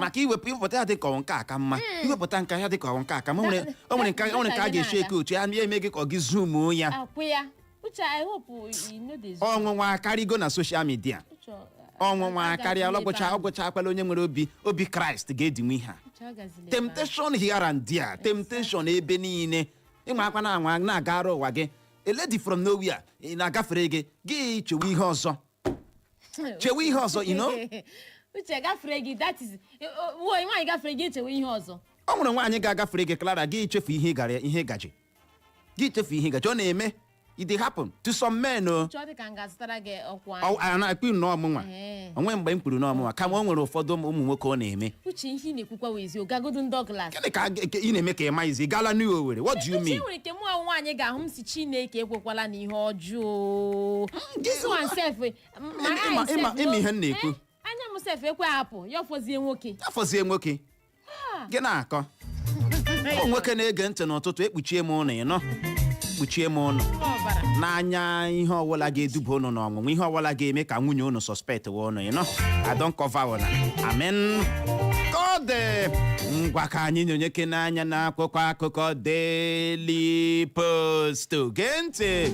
Maka iwepụ, iwepụta ya dị ka ọ nke a ka mma, iwepụta nke ya dị ka ọ nke a ka mma. O nwere nke a ga-eshi eke otu ya, ya eme gị ka ọ gị zoomuo ya. Akwụ ya. Uche, I hope you know the zoom. Ọnwụnwa akarịgo na social media. Uche, Ọnwụnwa akarịala. agazila ebe Ọgwụcha ahụ. ọgwụcha akwala onye nwere obi Kraịst ga-edinwe ihe a. Uche, agazila ebe ahụ. Temptation here and there, temptation ebe niile. Ịnwa akwa na anwa na-agara ụwa gị, a lady from nowhere ị na-agafere gị, gị chewe ihe ọzọ, chewe ihe ọzọ. Uche, gafere gị, that is wo nwaanyị gafere gị, echewe ihe ọzọ. Ọ nwere nwaanyị ga-agafere gị, Clara, gị chefu ihe ị gara, ihe gaji gị, chefu ihe gaji. Ọ na-eme. It dey happen to some men o. Chọọ dị ka m ga-azụtara gị ọkwa. Ọ a na-ekwu nnọọ ọmụnwa. Ee. Onwe mgbe m kwuru n'ọmụnwa, kama o nwere ụfọdụ ụmụ nwoke ọ na-eme. Uche, ihe ị na-ekwukwa wụ eziokwu. Gagodu Douglas. Gịnị ka ị na-eme ka ị maghịzi? Ị gaala New Owerri? What do you Uche, mean? nwere nke mụ nwaanyị ga-ahụ m si, "Chineke ekwekwala na ihe ọjọọ." This one sef, my eye sef Ịma ihe m na-ekwu. Eh, anya m sef ekwe hapụ ya, fọzie nwoke. Afọzie nwoke gị na-akọ. Ụmụ nwoke na-ege ntị n'ụtụtụ, ekpuchie m ụnụ, ịnọ kpuchie m ụnụ Ọbara. n'anya. Ihe ọbụla ga-eduba ụnụ n'ọnwụnwa, ihe ọbụla ga-eme ka nwunye ụnụ suspect we ụnụ, ịnọ, I don cover ụna. Amen. Ka ọ dị, ngwa, ka anyị nyonyeke n'anya n'akwụkwọ akụkọ Daily Post. Gee ntị.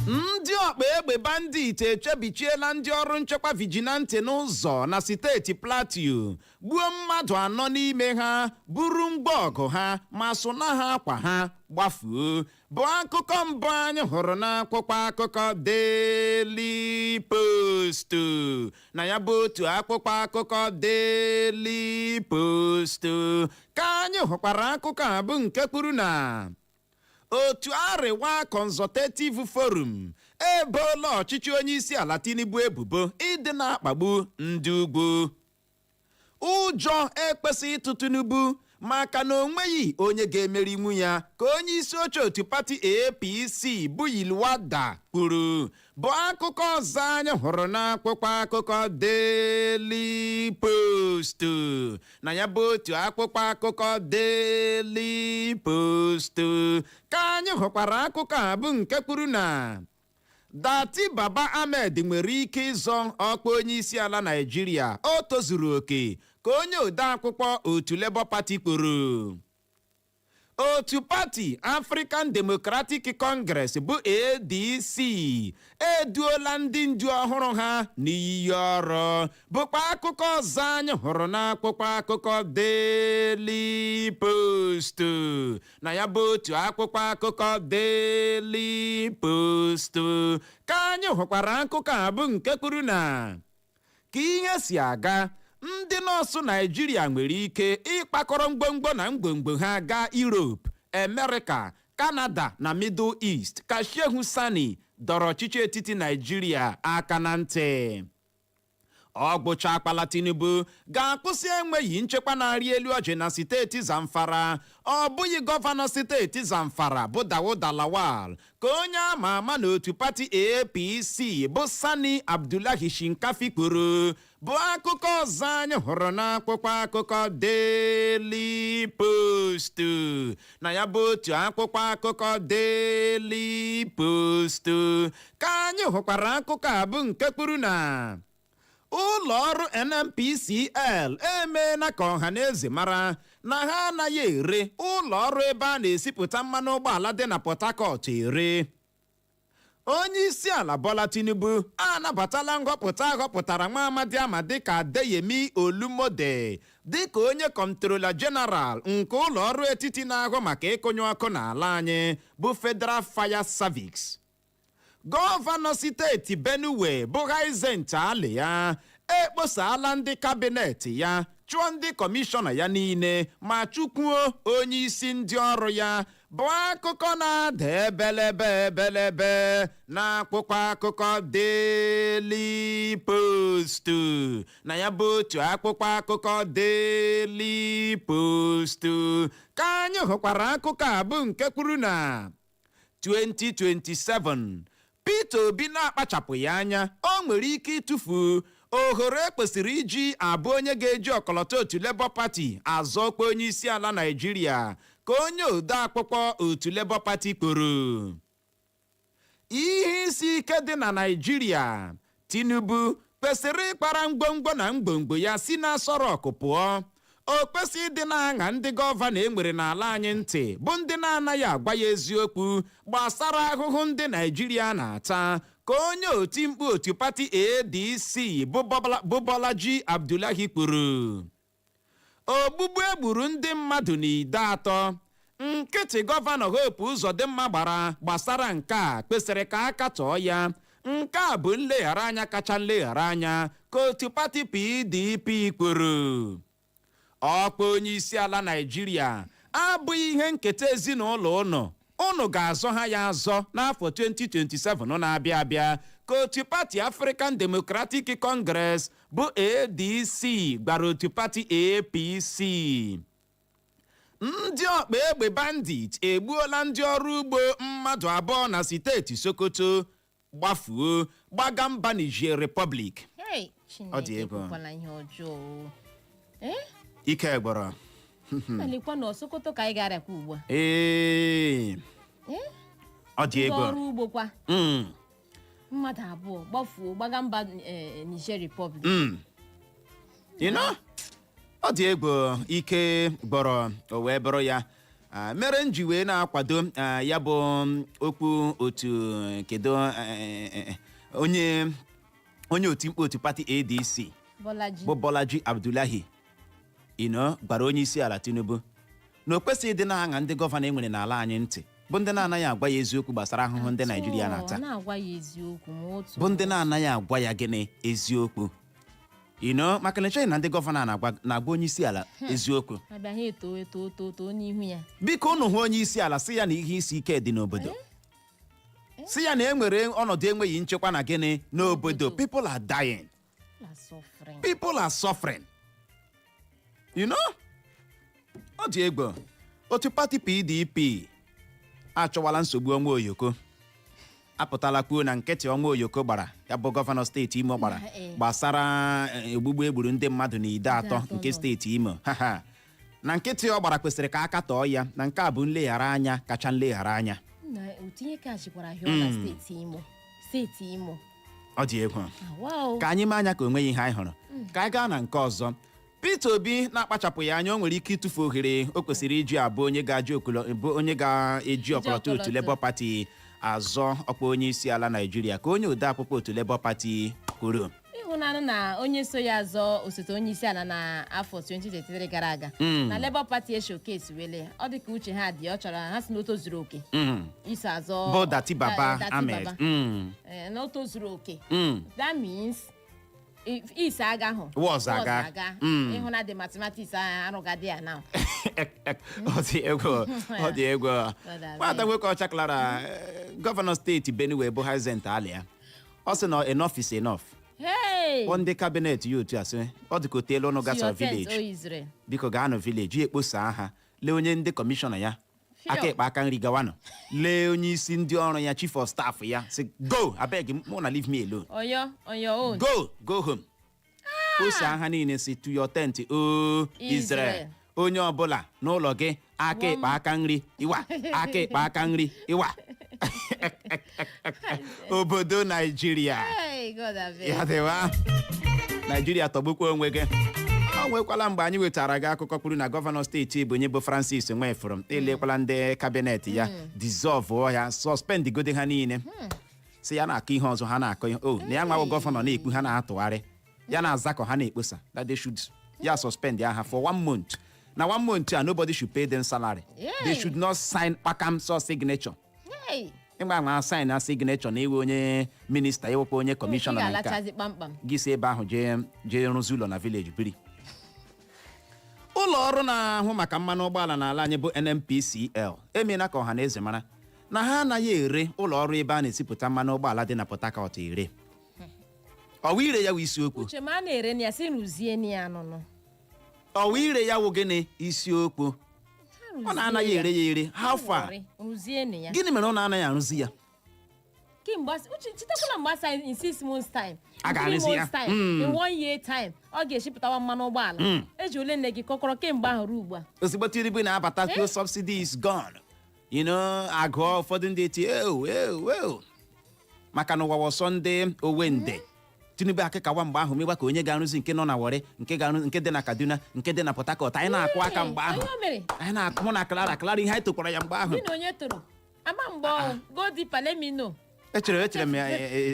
Ndị ọkpa egbe bandit echebichiela ndị ọrụ nchekwa vigilante n'ụzọ na steeti Plateau, gbuo mmadụ anọ n'ime ha, buru ngwa ọgụ ha ma sụna ha akwa ha gbafuo, bụ akụkọ mbụ anyị hụrụ n'akwụkwọ akụkọ Daily Post. Na ya bụ otu akwụkwọ akụkọ Daily Post ka anyị hụkwara akụkọ a bụ nke kwuru na otu Arewa Consultative Forum eboola ọchịchị onye isi ala Tinubu ebubo ịdị na-akpagbu ndị ugwu. Ụjọ ekwesịghị ịtụ Tinubu maka na o nweghị onye ga-emerinwu ya, ka onye isi oche otu pati APC bụ Yilwatda kwuru, bụ akụkọ ọzọ anyị hụrụ n'akwụkwọ akụkọ Daily Post. Na ya bụ otu akwụkwọ akụkọ Daily Post ka anyị hụkwara akụkọ a bụ nke kwuru na Datti Baba Ahmed nwere ike ịzọ ọkwa onye isi ala Naịjirịa, o tozuru oke, ka onye ode akwụkwọ otu Labour Party kwuru. Otu pati African Democratic Congress bụ ADC eduola ndị ndu ọhụrụ ha n'iyi ọrụ, bụkwa akụkọ ọzọ anyị hụrụ n'akwụkwọ akụkọ Daily Post. Na ya bụ otu akwụkwọ akụkọ Daily Post ka anyị hụkwara akụkọ a bụ nke kwuru na ka ihe si aga, ndị nọọsụ Naijiria nwere ike ịkpakọrọ ngwongwo na ngwongwo ha gaa Europe, America, Canada na Middle East, ka Shehu Sani dọrọ ọchịchị etiti Naijiria aka na ntị. Ọ gbụcha akpala Tinubu ga-akwụsị enweghị nchekwa na-arị elu ọjị na steeti Zamfara, ọ bụghị gọvanọ steeti Zamfara bụ Dawuda Lawal, ka onye ama ama n'otu pati APC bụ Sani Abdullahi Shinkafi kwuru, bụ akụkọ ọzọ anyị hụrụ n'akwụkwọ akụkọ Daily Post. Na ya bụ otu akwụkwọ akụkọ Daily Post ka anyị hụkwara akụkọ a bụ nke kwuru na ụlọ ọrụ NNPCL emeela ka ọha na eze mara na ha anaghị ere ụlọ ọrụ ebe a na-esipụta mmanụ ụgbọala dị na Port Harcourt ere. Onye isi ala Bola Tinubu anabatala nhọpụta ahọpụtara nwa amadi ama dịka Adeyemi Olumode dịka onye Comptroller General nke ụlọ ọrụ etiti na-ahụ maka ịkụnye ọkụ n'ala anyị bụ Federal Fire Service. Gọvanọ steeti Benue bụ Hyacinth Alia ekposala ndị cabinet ya, chụọ ndị kọmishọna ya niile ma chụkwuo onye isi ndị ọrụ ya, bụ akụkọ na-ada ebelebe ebelebe n'akwụkwọ akụkọ Daily Post. Na ya bụ otu akwụkwọ akụkọ Daily Post ka anyị hụkwara akụkọ a bụ nke kwuru na 2027, Peter Obi na-akpachapụghị anya, o nwere ike ịtụfu ohere ekwesịrị iji abụ onye ga-eji ọkọlọtọ otu Labour Party azọ ọkwa onye isi ala Naịjirịa, ka onye ode akwụkwọ otu Labour Party kwuru. Ihe isi ike dị na Naịjirịa, Tinubu Kwesịrị ịkpara ngwongwo na mgbomgbo ya si na Aso Rock pụọ. O kwesịghị ịdị na-aṅa ndị gọvanọ e nwere n'ala anyị ntị, bụ ndị na-anaghị agwa ya eziokwu gbasara ahụhụ ndị Naijiria na-ata, ka onye oti mkpu otu pati ADC bụ Bolaji Abdullahi kwuru. Ogbugbu egburu ndị mmadụ n'Ideato, nkịtị gọvanọ Hope Uzodimma gbara gbasara nke a kwesịrị ka a katọọ ya. Nke a bụ nleghara anya kacha nleghara anya, ka otu pati PDP kwuru. Ọkwa onye isi ala Naijiria abụghị ihe nketa ezinụlọ ụnụ, ụnụ ga-azọ ha ya azọ n'afọ 2027 na-abịa abịa, ka otu pati African Democratic Congress bụ ADC gbara otu pati APC. Ndị ọkpa egbe bandit egbuola ndị ọrụ ugbo mmadụ 2 na steeti Sokoto, gbafuo gbaga mba Niger Republic. Hey, Ọ dị Chineke egwu. ekwekwala ihe ọjọọ. Ee. Ike gbọrọ. Lekwa na Sokoto ka anyị ga-arịakwa ugbu a. Ee. Ee? Ọ dị Ndị egwu. ọrụ ugbo kwa, mmadụ 2 gbafuo gbaga mba Niger Republic. Ọ dị egwu, ike gbọrọ. O wee bụrụ ya mere m ji wee na-akwado ya bụ okwu otu kedu onye oti mkpu otu pati ADC Bolaji bụ Bolaji Abdullahi ino gwara onye isi ala Tinubu na o kwesịghị ịdị na-aṅa ndị gọvanọ e nwere n'ala anyị ntị, bụ ndị na-anaghị agwa ya eziokwu gbasara ahụhụ ndị Naijiria na-ata. Ọ na-agwa ya eziokwu ma otu Bụ ndị na-anaghị agwa ya gịnị? Eziokwu maka na echeghị na ndị gọvanọ a na-agwa onye isi ala eziokwu. Abịa ha eto eto eto too n'ihu ya. Biko, unu hụ onye isi ala, sị ya na ihe isi ike dị n'obodo, si ya na e nwere ọnọdụ enweghị nchekwa na gịnị n'obodo. N'obodo. People are dying. Na suffering. People are suffering. Ọ dị egwu. Otu pati PDP achọwala nsogbu ọnwa oyoko apụtala kwuo na nkịtị ọnwa oyoko gbara, ya bụ gọvanọ steeti Imo gbara gbasara ogbugbu egburu ndị mmadụ na Ideato Ideato nke nọ. steeti Imo. Ha ha. Na nkịtị ọ gbara kwesịrị ka aka tọọ ya, na nke a bụ nleghara anya kacha nleghara anya. Na otinye kachikwara hịọ na steeti Imo, steeti Imo. Ọ dị egwu. Wow. Ka anyị mee anya ka o nweghị ihe anyị hụrụ, ka anyị gaa na nke ọzọ. Peter Obi na-akpachapụghị anya, o nwere ike ịtụfu ohere o kwesịrị iji abụ onye ga-aji bụ onye ga-eji ọkọlọtọ otu ọkọlọtọ. Labour Party azọ ọkwa onye isi ala Naijiria, ka onye ode akwụkwọ otu Labour Party kwuru. Ịhụnanụ na onye so ya azọ osote onye isi ala na afọ 2023 gara aga na Labour Party eshowcase wele ya. Ọ dị ka uche ha dị, ọ chọrọ ha si na o tozuru oke iso azọ. Bụ Datti Baba Datti Ahmed. Baba. Na o tozuru oke. That means if is aga ahụ Was aga. Ịhụ na the mathematics arụgadị ya now. Ọ dị egwu, ọ dị egwu. Nwata nwoke ọcha Clara, gọvanọ steeti Benue bụ Hyacinth Alia, ọ sị na enough is enough. Hey! Kpọọ ndị cabinet ya otu a sị, ọ dị ka o teela ụnụ gasara To your tent, village. O Israel. Biko gaanụ village ya, ekposa ha, lee onye ndị kọmishọna ya Fio. aka ekpe aka nri gawanụ, lee onye isi ndị ọrụ ya, chief of staff ya, sị go, abeg, mụ na leave me alone. Oyo, on your own. Go, go home. Kposa ha niile si to your tent, o Israel. Israel. Onye ọbụla n'ụlọ gị, aka ekpe aka nri iwa, aka ekpe aka nri iwa, obodo Naijiria. Hey, God abeg. Ya dịwa, Naijiria tọgbukwa onwe gị. O nwekwala mgbe anyị wetara gị akụkọ kwuru na gọvanọ steeti Ebonyi bụ Francis Nwefuru elekwala ndị cabinet ya, dissolve ya, suspend gode ha niile, si ya na-akọ ihe ọzọ ha na-akọ ihe o na ya nwawo gọvanọ na-ekwu, ha na-atụgharị ya na-azakọ, ha na-ekposa, that they should ya suspend ya ha for one month, na one month a, nobody should pay them salary. They should not sign kpakam so signature. Hey! Ịgba nwa sign na signature na iwe onye minista, iwekwa onye Ị kọmishọna na nke a. ga-alachazi kpamkpam. Gị si ebe ahụ jee rụzi ụlọ na village biri. Ụlọ ọrụ na-ahụ maka mmanụ ụgbọala n'ala anyị bụ NNPCL emeela ka ọha na eze mara na ha anaghị ere ụlọ ọrụ ebe a na-esipụta mmanụ ụgbọala dị na Port Harcourt ere. Ọwa ire ya wụ isiokwu. Uche, ma a na-ere na ya, si rụzie na ya nụnụ. Ọwa ire ya wụ gịnị isiokwu? Ha Ọ na-anaghị ere ya ere ha afọ a. Rụzie na ya. Gịnị mere ọ na-anaghị arụzi ya? Kemgbe uche, chetakwala mgbe asa in 6 months time, A in three ga-arụzi ya. months time, in one year time, ọ ga-eshipụtawa mmanụ ụgbọala. Eji ole nne gị kọkọrọ kemgbe ahụ ruo ugbu a? Ozugbo Tinubu na-abata fuel subsidy is gone, agụọ ụfọdụ ndị eti ew ew ew, maka na ụwa wọsọ ndị owende. Tinubu akịkawa mgbe ahụ, mewa ka onye ga-arụzi nke nọ na Warri, nke ga-arụ nke dị na Kaduna, nke dị na Port Harcourt. Anyị na-akụ aka mgbe ahụ. Onye o mere? Anyị na-akụ, mụ na Clara. Clara, ihe anyị tokwara ya mgbe ahụ. Gị na onye toro ama mgbe ọ go deeper, let me know. Echere m ya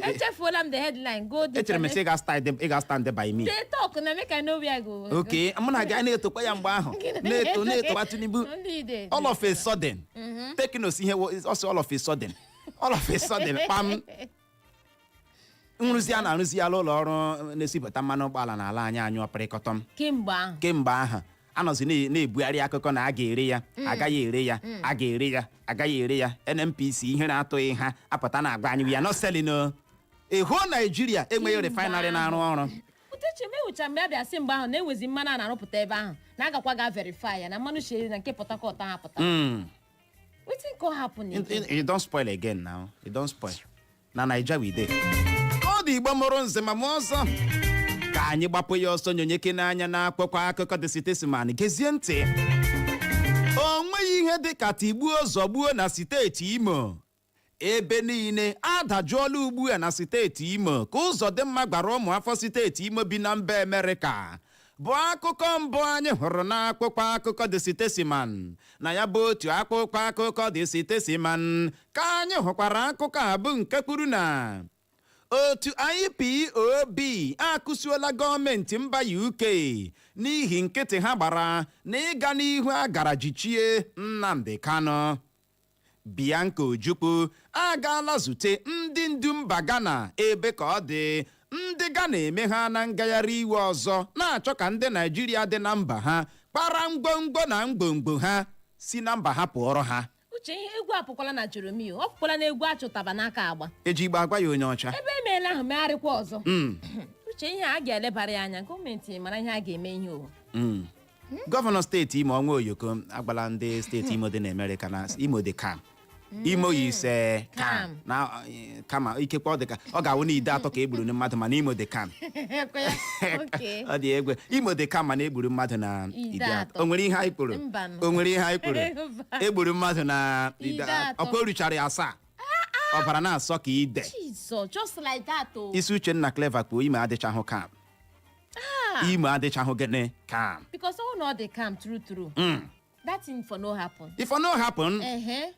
Echefuola m the headline. Go deeper. Echere m sị ị ga stand by me. Dey talk na make I know where I go. Okay, mụ na gị, anyị na-etokwa ya mgbe ahụ, na-eto, na-etowa Tinubu. Ndị ide. All of a sudden, teknos ihe ọsọ, all of a sudden, all of a sudden, kpam, nrụzi a na-arụziala ụlọ ọrụ na-esipụta mmanụ ụgbọala n'ala anyị anyụ ọpịrịkọtọm. Kemgbe ahụ. Kemgbe ahụ, anọzi na-ebugharị akụkọ na a ga-ere ya, agaghị ere ya, a ga-ere ya, agaghị ere ya. NNPC, ihe na-atụghị ha apụta na agwa anyị, "We are not selling o." Ịhụ Naijiria enweghị refinery na-arụ ọrụ. Uchechi mewucha mgbe a bịa sị mgbe ahụ na-enwezi mmanụ a na-arụpụta ebe ahụ, na-agakwa ga verify ya na mmanụ sheri na nke Port Harcourt ahụ apụta. Wetin go happen again? It don spoil again now. It don spoil. Na Naija we dey. Ọ dị Igbo mụrụ nze ma mụọ ọzọ, ka anyị gbapụ ya ọsọ nyonyeke n'anya na akwụkwọ akụkọ The Statesman. Gezie ntị, o nweghị ihe dị ka tigbuo zọgbuo na steeti Imo. Ebe niile adajụọla ugbu a na steeti Imo ka ụzọ dị mma gbara ụmụ afọ steeti Imo bi na mba Amerịka, bụ akụkọ mbụ anyị hụrụ n'akwụkwọ akụkọ The Statesman. Na ya bụ otu akwụkwọ akụkọ The Statesman ka anyị hụkwara akụkọ a bụ nke kwuru na otu IPOB akụsuola gọọmenti mba UK n'ihi nkịtị ha gbara na ịga n'ihu a gara jichie Nnamdi Kanu. Bianca Ojukwu agaala zute ndị ndu mba Ghana, ebe ka ọ dị ndị Ghana eme ha na ngagharị iwe ọzọ na-achọ ka ndị Naijiria dị na mba ha kpara ngwongwo na ngwongwo ha si na mba ha pụọrọ ha. Uche, ihe egwu apụkwala na Jeremio, ọ pụkwala na egwu achụtaba n'aka agba. Eji igbe agwa ya onye ọcha. Ebe emeela ahụ megharịkwa ọzọ. Uche, ihe a ga-elebara ya anya, gọọmenti mara ihe a ga-eme ihe o. Gọvanọ steeti Imo, Ọnwa Oyoko, agbala ndị steeti Imo dị n'Amerịka na Imo dị calm, Imo ise calm. Calm. Na kama ikekwe ọ dị ka ọ ga-awụ na ide atọ ka egburu ndị mmadụ, mana Imo dị calm. Okay. Ọ dị egwe, Imo dị calm mana egburu mmadụ na ide ide atọ. atọ. O nwere ihe anyị kwuru? Mbanụ. O nwere ihe anyị kwuru? Mba. Egburu mmadụ na ide ide atọ. ọkwa o richara ya asaa, ọbara na-asọ ka ide. Jesus, just like that o. Isi Uchenna Clever kpuo, Imo adịchahụ calm. Imo adịchahụ gịnị? Calm. Because ọ na ọ dị calm true true, that thing for no happen. If no happen,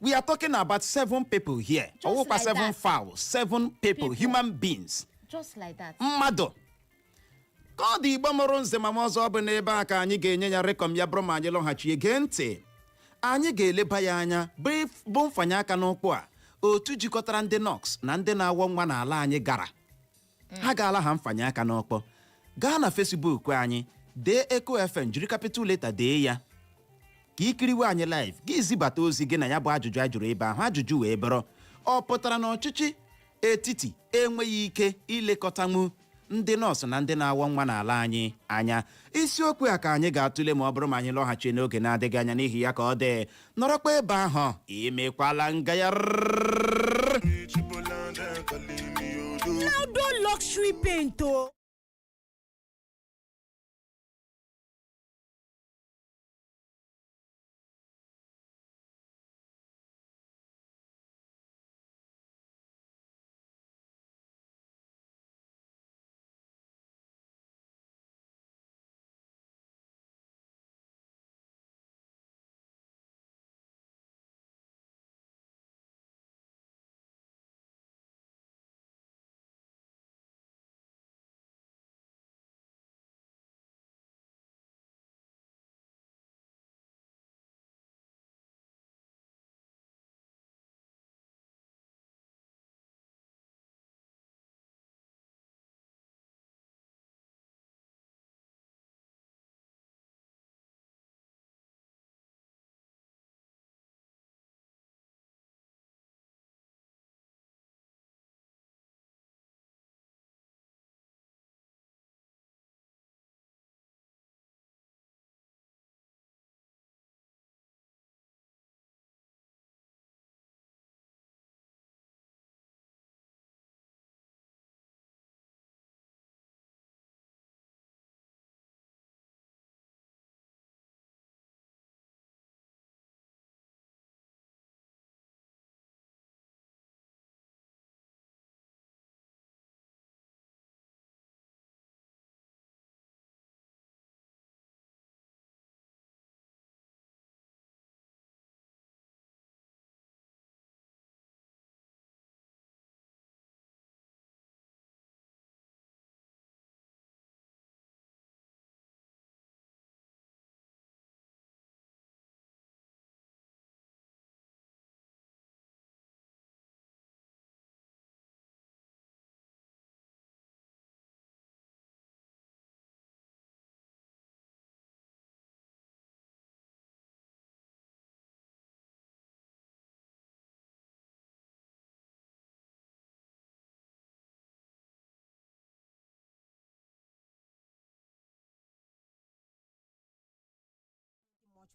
we are talking about seven people here. Just Ọwụkwa like seven that. fowl, seven people, People. human beings. Just like that. Mmadụ. Ka ọ dị, Igbo mụrụ nze ma m ọzọ, ọ bụ n'ebe a ka anyị ga-enye ya rekọm ya bụrụ ma anyị lọghachi. Gee ntị, anyị ga-eleba ya anya bụ mfanye aka n'ụkwụ a otu jikọtara ndị nọọsụ na ndị na-awọ nwa n'ala anyị gara. Ha gaala ha mfanye aka n'ọkpọ. Gaa na Facebook anyị, dee Eco FM, jiri capital letter dee ya ka ikiriwe anyị live, gị zibata ozi gị na ya bụ ajụjụ a jụrụ ebe ahụ. Ajụjụ wee bụrụ, ọ pụtara na ọchịchị etiti enweghị ike ilekọtanwu ndị nọọsụ na ndị na-awọ nwa n'ala anyị anya? Isiokwu a ka anyị ga-atụle ma ọ bụrụ ma anyị lọghachi n'oge na-adịghị anya. N'ihi ya, ka ọ dị nọrọkwa ebe ahụ, imekwala ngagharị. Laudo Luxury Paint o.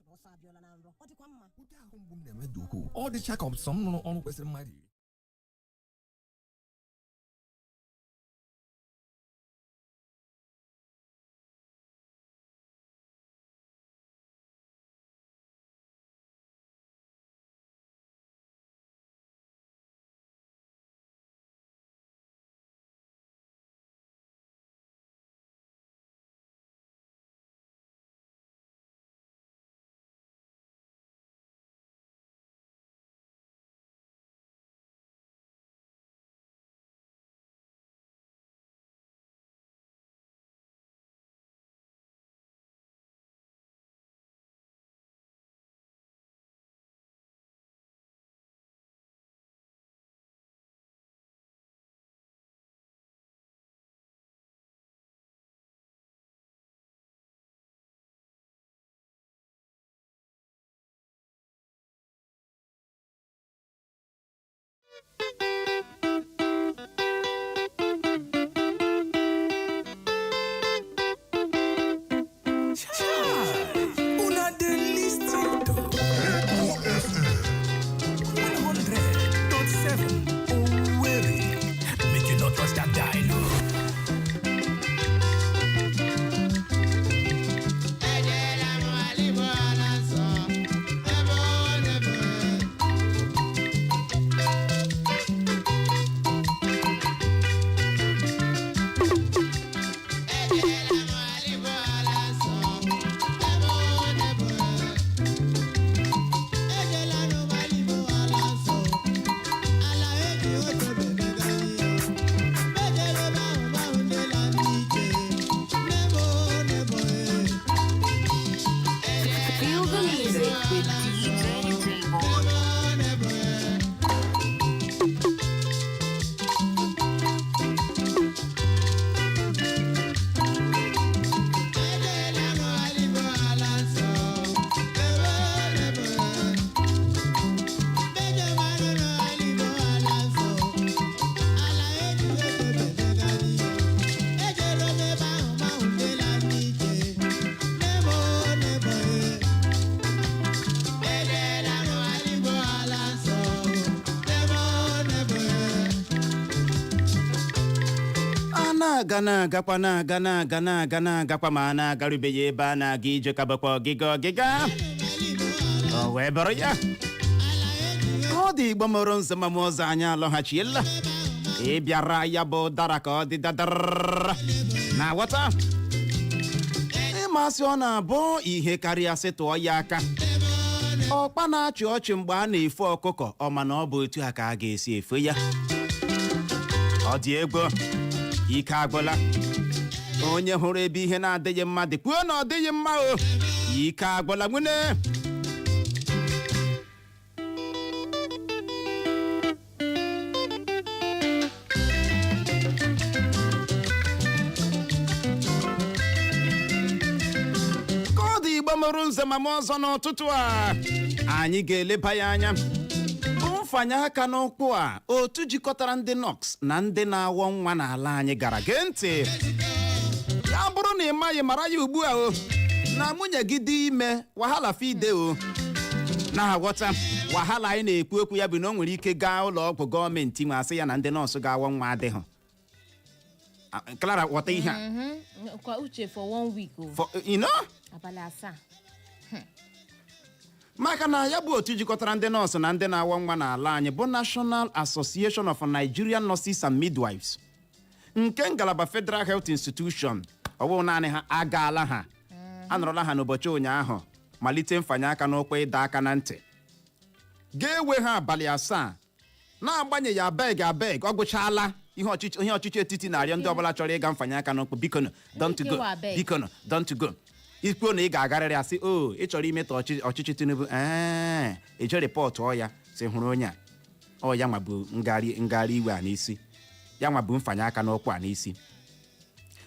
Chụrụ ọsọ abịọla na nrọ, ọ dịkwa mma. Ụdị ahụ mgbu m na-enwe dị ukwuu. Ọ dịcha ka ọsọ m rụrụ ọrụ kwesịrị mmadụ 10. Chai! Una dey listen to Echo FM 100.7 Owerri. Make you no touch that dial o. Feel the music with DJ J-Boy. A na-aga, na-agakwa, na-aga, na-aga, na-aga, na-agakwa, ma a na-agarubeghị ebe a na-aga ije ka bụkwa ọgịga ọgịga. O wee bụrụ ya, ọ dị Igbo mụrụ nzọ ma ọzọ, anyị alọghachiela. Ị bịara ya bụ dara ka ọ dị dadara na ghọta ịmasị. Ọ na-abụ ihe karịa sị tụọ ya aka. Ọkpa na-achị ọchị mgbe a na-efe ọkụkọ, ọ ma na ọ bụ otu a ka a ga-esi efe ya. Ọ dị egwu, ike agwụla. Onye hụrụ ebe ihe na-adịghị mma dị kwuo na ọ dịghị mma o. Ike agwụla nwune. Ka ọ dị, Igbo mụrụ nze ma m ọzọ, n'ụtụtụ a anyị ga-eleba ya anya mfanye aka n'ụkwụ a otu jikọtara ndị nọọsụ na ndị na-awọ nwa n'ala anyị gara. Gee ntị, ya bụrụ na ị maghị, mara ya ugbu a o, na nwunye gị dị ime, wahala fide o. Na-aghọta wahala anyị na-ekwu okwu ya bụ na o nwere ike gaa ụlọ ọgwụ gọọmenti ma asị ya na ndị nọọsụ ga-awọ nwa adịghị. Ah, Clara, ghọta ihe a. Kwa uche, for one week o. For, you know? Abalị 7. Maka na ya bụ otu jikọtara ndị nọọsụ na ndị na-awa nwa n'ala anyị bụ National Association of Nigerian Nurses and Midwives nke ngalaba Federal Health Institution, ọ bụghị naanị ha agaala, ha anọrọla ha n'ụbọchị ụnyaahụ malite mfanye aka n'ụkwụ ịdọ aka na ntị ga-ewe ha abalị 7, na-agbanyeghị abeg abeg ọ gwụchaala. Ihe ọchịchị etiti na-arịọ ndị ọbụla chọrọ ịga mfanye aka n'ụkwụ, biko nụ, don't go. Ikewa abeg. Biko nụ, don't go. Ikwuo na ị ga-agarịrị, asị o ị chọrọ imetọ ọchịchị Tinubu. Ee, eje report ọ ya si hụrụ onye a, ọ ya nwa bụ ngagharị iwe a n'isi, ya nwa bụ mfanye aka n'ụkwụ a n'isi.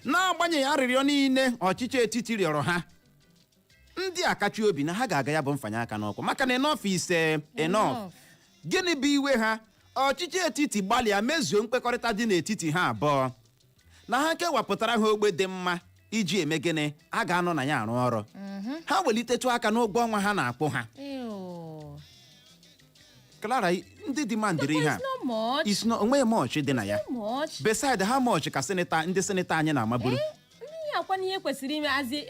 N'agbanyeghị arịrịọ niile ọchịchị etiti rịọrọ ha, ndị a kachi obi na ha ga-aga ya bụ mfanye aka n'ụkwụ, maka na enough is enough. Enough. Gịnị bụ iwe ha? Ọchịchị etiti gbalịa mezuo nkwekọrịta dị n'etiti ha abụọ na ha kewapụtara ha ogbe dị mma iji eme gịnị? A ga-anọ na ya arụ ọrụ. Ha welitetụ aka n'ụgwọ ọnwa ha na-akwụ ha. Ew. Clara, ndị demandịrị ihe a, It's not much. is not, onweghị much dị na ya. Much. Beside, how much ka senator, ndị senator anyị na-amaburu? Ndị akwa n'ihe kwesịrị ime azi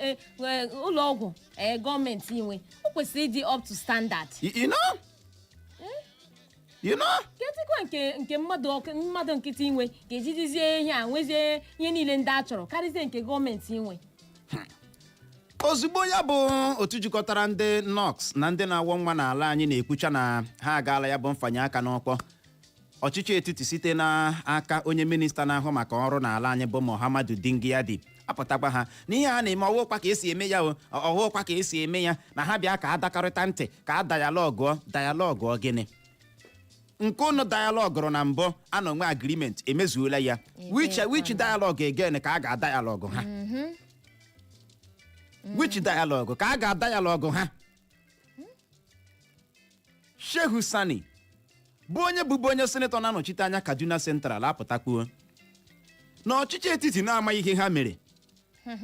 ụlọ ọgwụ gọọmenti inwe, o kwesịrị ịdị up to standard. You know? You know? Ketikwa nke mmadụ mmadụ nkịtị inwe ga-ejidizie ihe a nwezie ihe niile ndị a chọrọ karịzie nke gọọmenti inwe. Ozugbo ya bụ otu jikọtara ndị nọọsụ na ndị na-awọ nwa n'ala anyị na-ekwucha na ha agaala ya bụ mfanye aka n'ọkpọ, ọchịchị etiti site n'aka onye minista na-ahụ maka ọrụ n'ala anyị bụ Muhammadu Dingyadi apụtakwa ha n'ihe a na-eme, ọwụkwa ka esi eme ya o, ọwụkwa ka esi eme ya, na ha bịa ka a dakọrịta ntị, ka a dialogueọ. Dialogueọ gịnị? Nke unu dialoguerụ na mbụ a na onwe agreement emezuola ya. Which dialogue again ka a ga-adialogue ha? Which dialogue ka a ga-adialogue ha? Shehu Sani bụ onye bụbu onye senator na-anọchite anya Kaduna Central apụtakwuo na ọchịchị etiti na-amaghị ihe ha mere.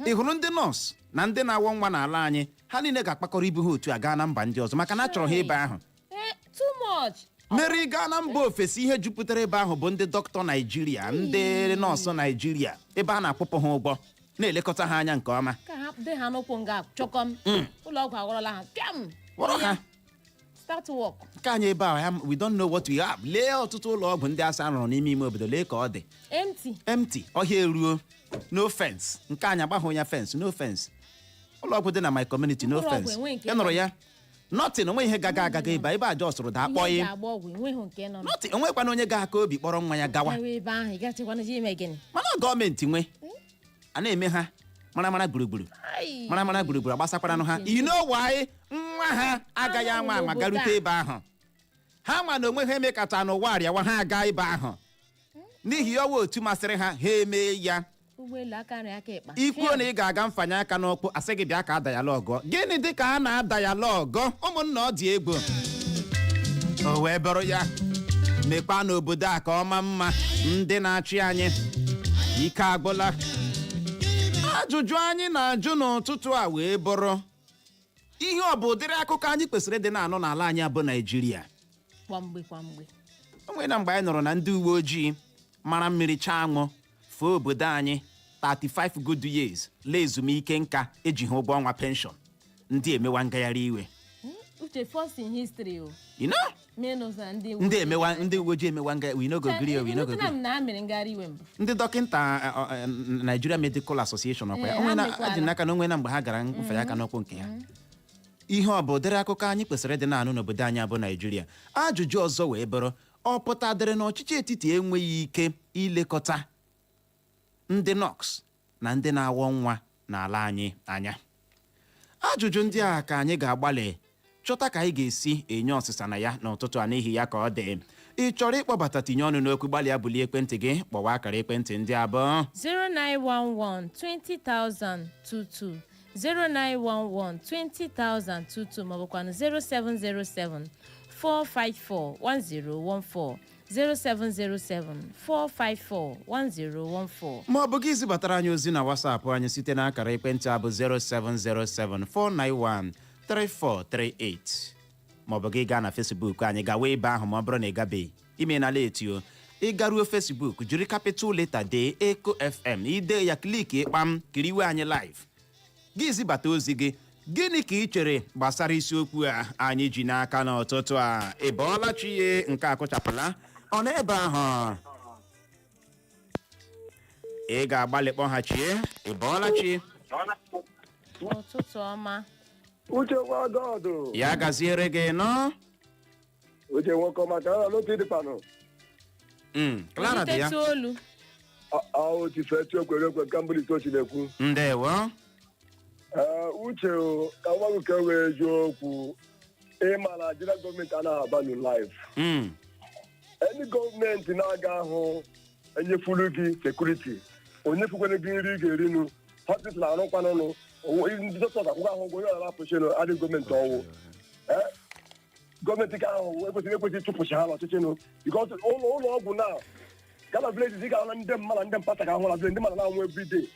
Ị hụrụ ndị nọọsụ na ndị na-awọ nwa n'ala anyị, ha niile ga-akpakọrọ ibu ha otu a gaa na mba ndị ọzọ maka na a chọrọ ha ebe ahụ. Eh, too much. Mere gaa na mba ofesi, ihe jupụtara ebe ahụ bụ ndị dọkịta Naijiria, ndị nọọsụ Naijiria, ebe a na-akwụpụ ha ụgwọ, na-elekọta ha anya nke ọma. Ka ha dị ha n'ụkwụ nga chọkọm, ụlọ ọgwụ aghọrọla ha pịam. Kpọrọ ha. Start work. Nke anyị ebe ahụ ya, we don't know what we have. Lee ọtụtụ ụlọ ọgwụ ndị asa rụrụ n'ime ime obodo, lee ka ọ dị. Empty. Empty, ọhịa eruo, no fence. Nke anyị agbahụ ya fence, no fence. Ụlọ ọgwụ dị na my community, no Mkpụrụ ọgwụ fence. enwe nke Ị nụrụ ya, nothing, onwe ihe gaga agaga ebe a just daa ihe kpọghị. ga-agba ọgwụ enweghị nke nọ. Nothing, onwekwana onye ga-aka obi kpọrọ nwa ya gawa. Gawa ebe ahụ, ị gachakwana ji ime gịnị? Mana gọọmenti nwe a na-eme ha mara mara gburugburu. Ai. Mara mara gburugburu agbasakwaranụ ha. You know why? Nwa ha agaghị anwa anwa garute ebe ahụ. Ha nwa na onwe ha emekata n'ụwa arịawa ha aga ebe ahụ n'ihi ọwa otu masịrị ha, ha emee ya. Ụgbọelu aka nri aka ịkpa. Ikwuo na ị ga-aga mfanye aka n'ụkwụ, asị gị bịa ka adialogueọ. Gịnị dị ka a na-adialogue? Ụmụnna, ọ dị egwu. O wee bụrụ ya, mekpa n'obodo a ka ọ maa mma. Ndị na-achị anyị, ike agwụla. Ajụjụ anyị na-ajụ n'ụtụtụ a wee bụrụ, ihe ọ bụ ụdịrị akụkọ anyị kwesịrị ịdị na-anụ n'ala anyị bụ Naijiria? Kwa mgbe kwa mgbe. O nwere na mgbe anyị nụrụ na ndị uwe ojii mara mmiri chaa anwụ fee obodo anyị 35 good years lee ezumike nka, eji ha ụgwọ ọnwa pension, ndị emewa ngagharị iwe. Uche, first in history o. You know? Menụ na ndị Ndị emewa, ndị uwe ojii emewa nga, we no go gree, we no go Enwetara gree. m na ha mere ngagharị iwe mbụ. Ndị dọkịnta Nigeria Medical Association ọkwa ya Ee, onwe ha na mekwara. adị n'aka na onwe na mgbe ha gara mfe aka n'ụkwụ nke ha. Ihe ọ bụ ụdịrị akụkọ anyị kwesịrị ịdị na-anụ n'obodo anyị abụ Naijiria? Ajụjụ ọzọ wee bụrụ, ọ pụtadịrị na ọchịchị etiti enweghị ike ilekọta ndị nọọsụ na ndị na-awọ nwa n'ala anyị anya? Ajụjụ ndị a ka anyị ga-agbalị chọta ka anyị ga-esi enye ọsịsa na ya n'ụtụtụ a. N'ihi ya ka ọ dị, ị chọrọ ịkpọbata tinye ọnụ n'okwu, gbalịa bulie ekwentị gị kpọwa akara ekwentị ndị abụọ: 0911 20022, 0911 20022, maọbụkwanụ 0707 454 1014, 0707 454 1014. Ma ọ bụ gị zibatara anyị ozi na WhatsApp anyị site n'akara ekwentị a bụ 0707491 3438, ma ọ bụ gị gaa na Facebook anyị, gawa ebe ahụ. Ma ọ bụrụ na ị gabeghị, ime na late o. Ị garuo Facebook, jiri capital letter dee Eko FM, ide ya, click kpam, kiriwe anyị live. Gị zibata ozi gị. Gịnị ka ị chere gbasara isiokwu a anyị ji n'aka n'ụtụtụ a? Ị bọọla chi ye? Nke a kụchapụla. Ọ nọ ebe ahụ, ị ga-agbalị kpọghachie. Ị bọọla chi? Ụtụtụ ọma. Uche nwa. Ya gaziere gị nọ. Uche nwoke ọma, ka ọ n'otu ịdịkpanụ. Clara dị ya. Olutetu olu. Ahụ chife ekwere ekwe nke mbụ itochi na-ekwu. Ndewo. Ee, Uche o, ka nwa gị ka wee jụọ okwu. Ịma na Naijiria gọọmenti anaghị avalue life. Any gọọmenti na-aga ahụ enyefuru gị security, onyefukwere gị nri ị ga-erinu, hospital arụkwanụnụ, ndị dọkịta akwụkwọ ahụ ụgwọ, onye ọra apụchịnụ adị gọọmenti ọwụ. Ee, gọọmenti ka ahụ ekwesịghị ịchụpụchi ha n'ọchịchị nụ, because ụlọ ọgwụ na Ghana villages, ị ga-ahụ na ndị mmadụ, ndị mpata ga-ahụ na village, ndị mmadụ na-anwụ everyday.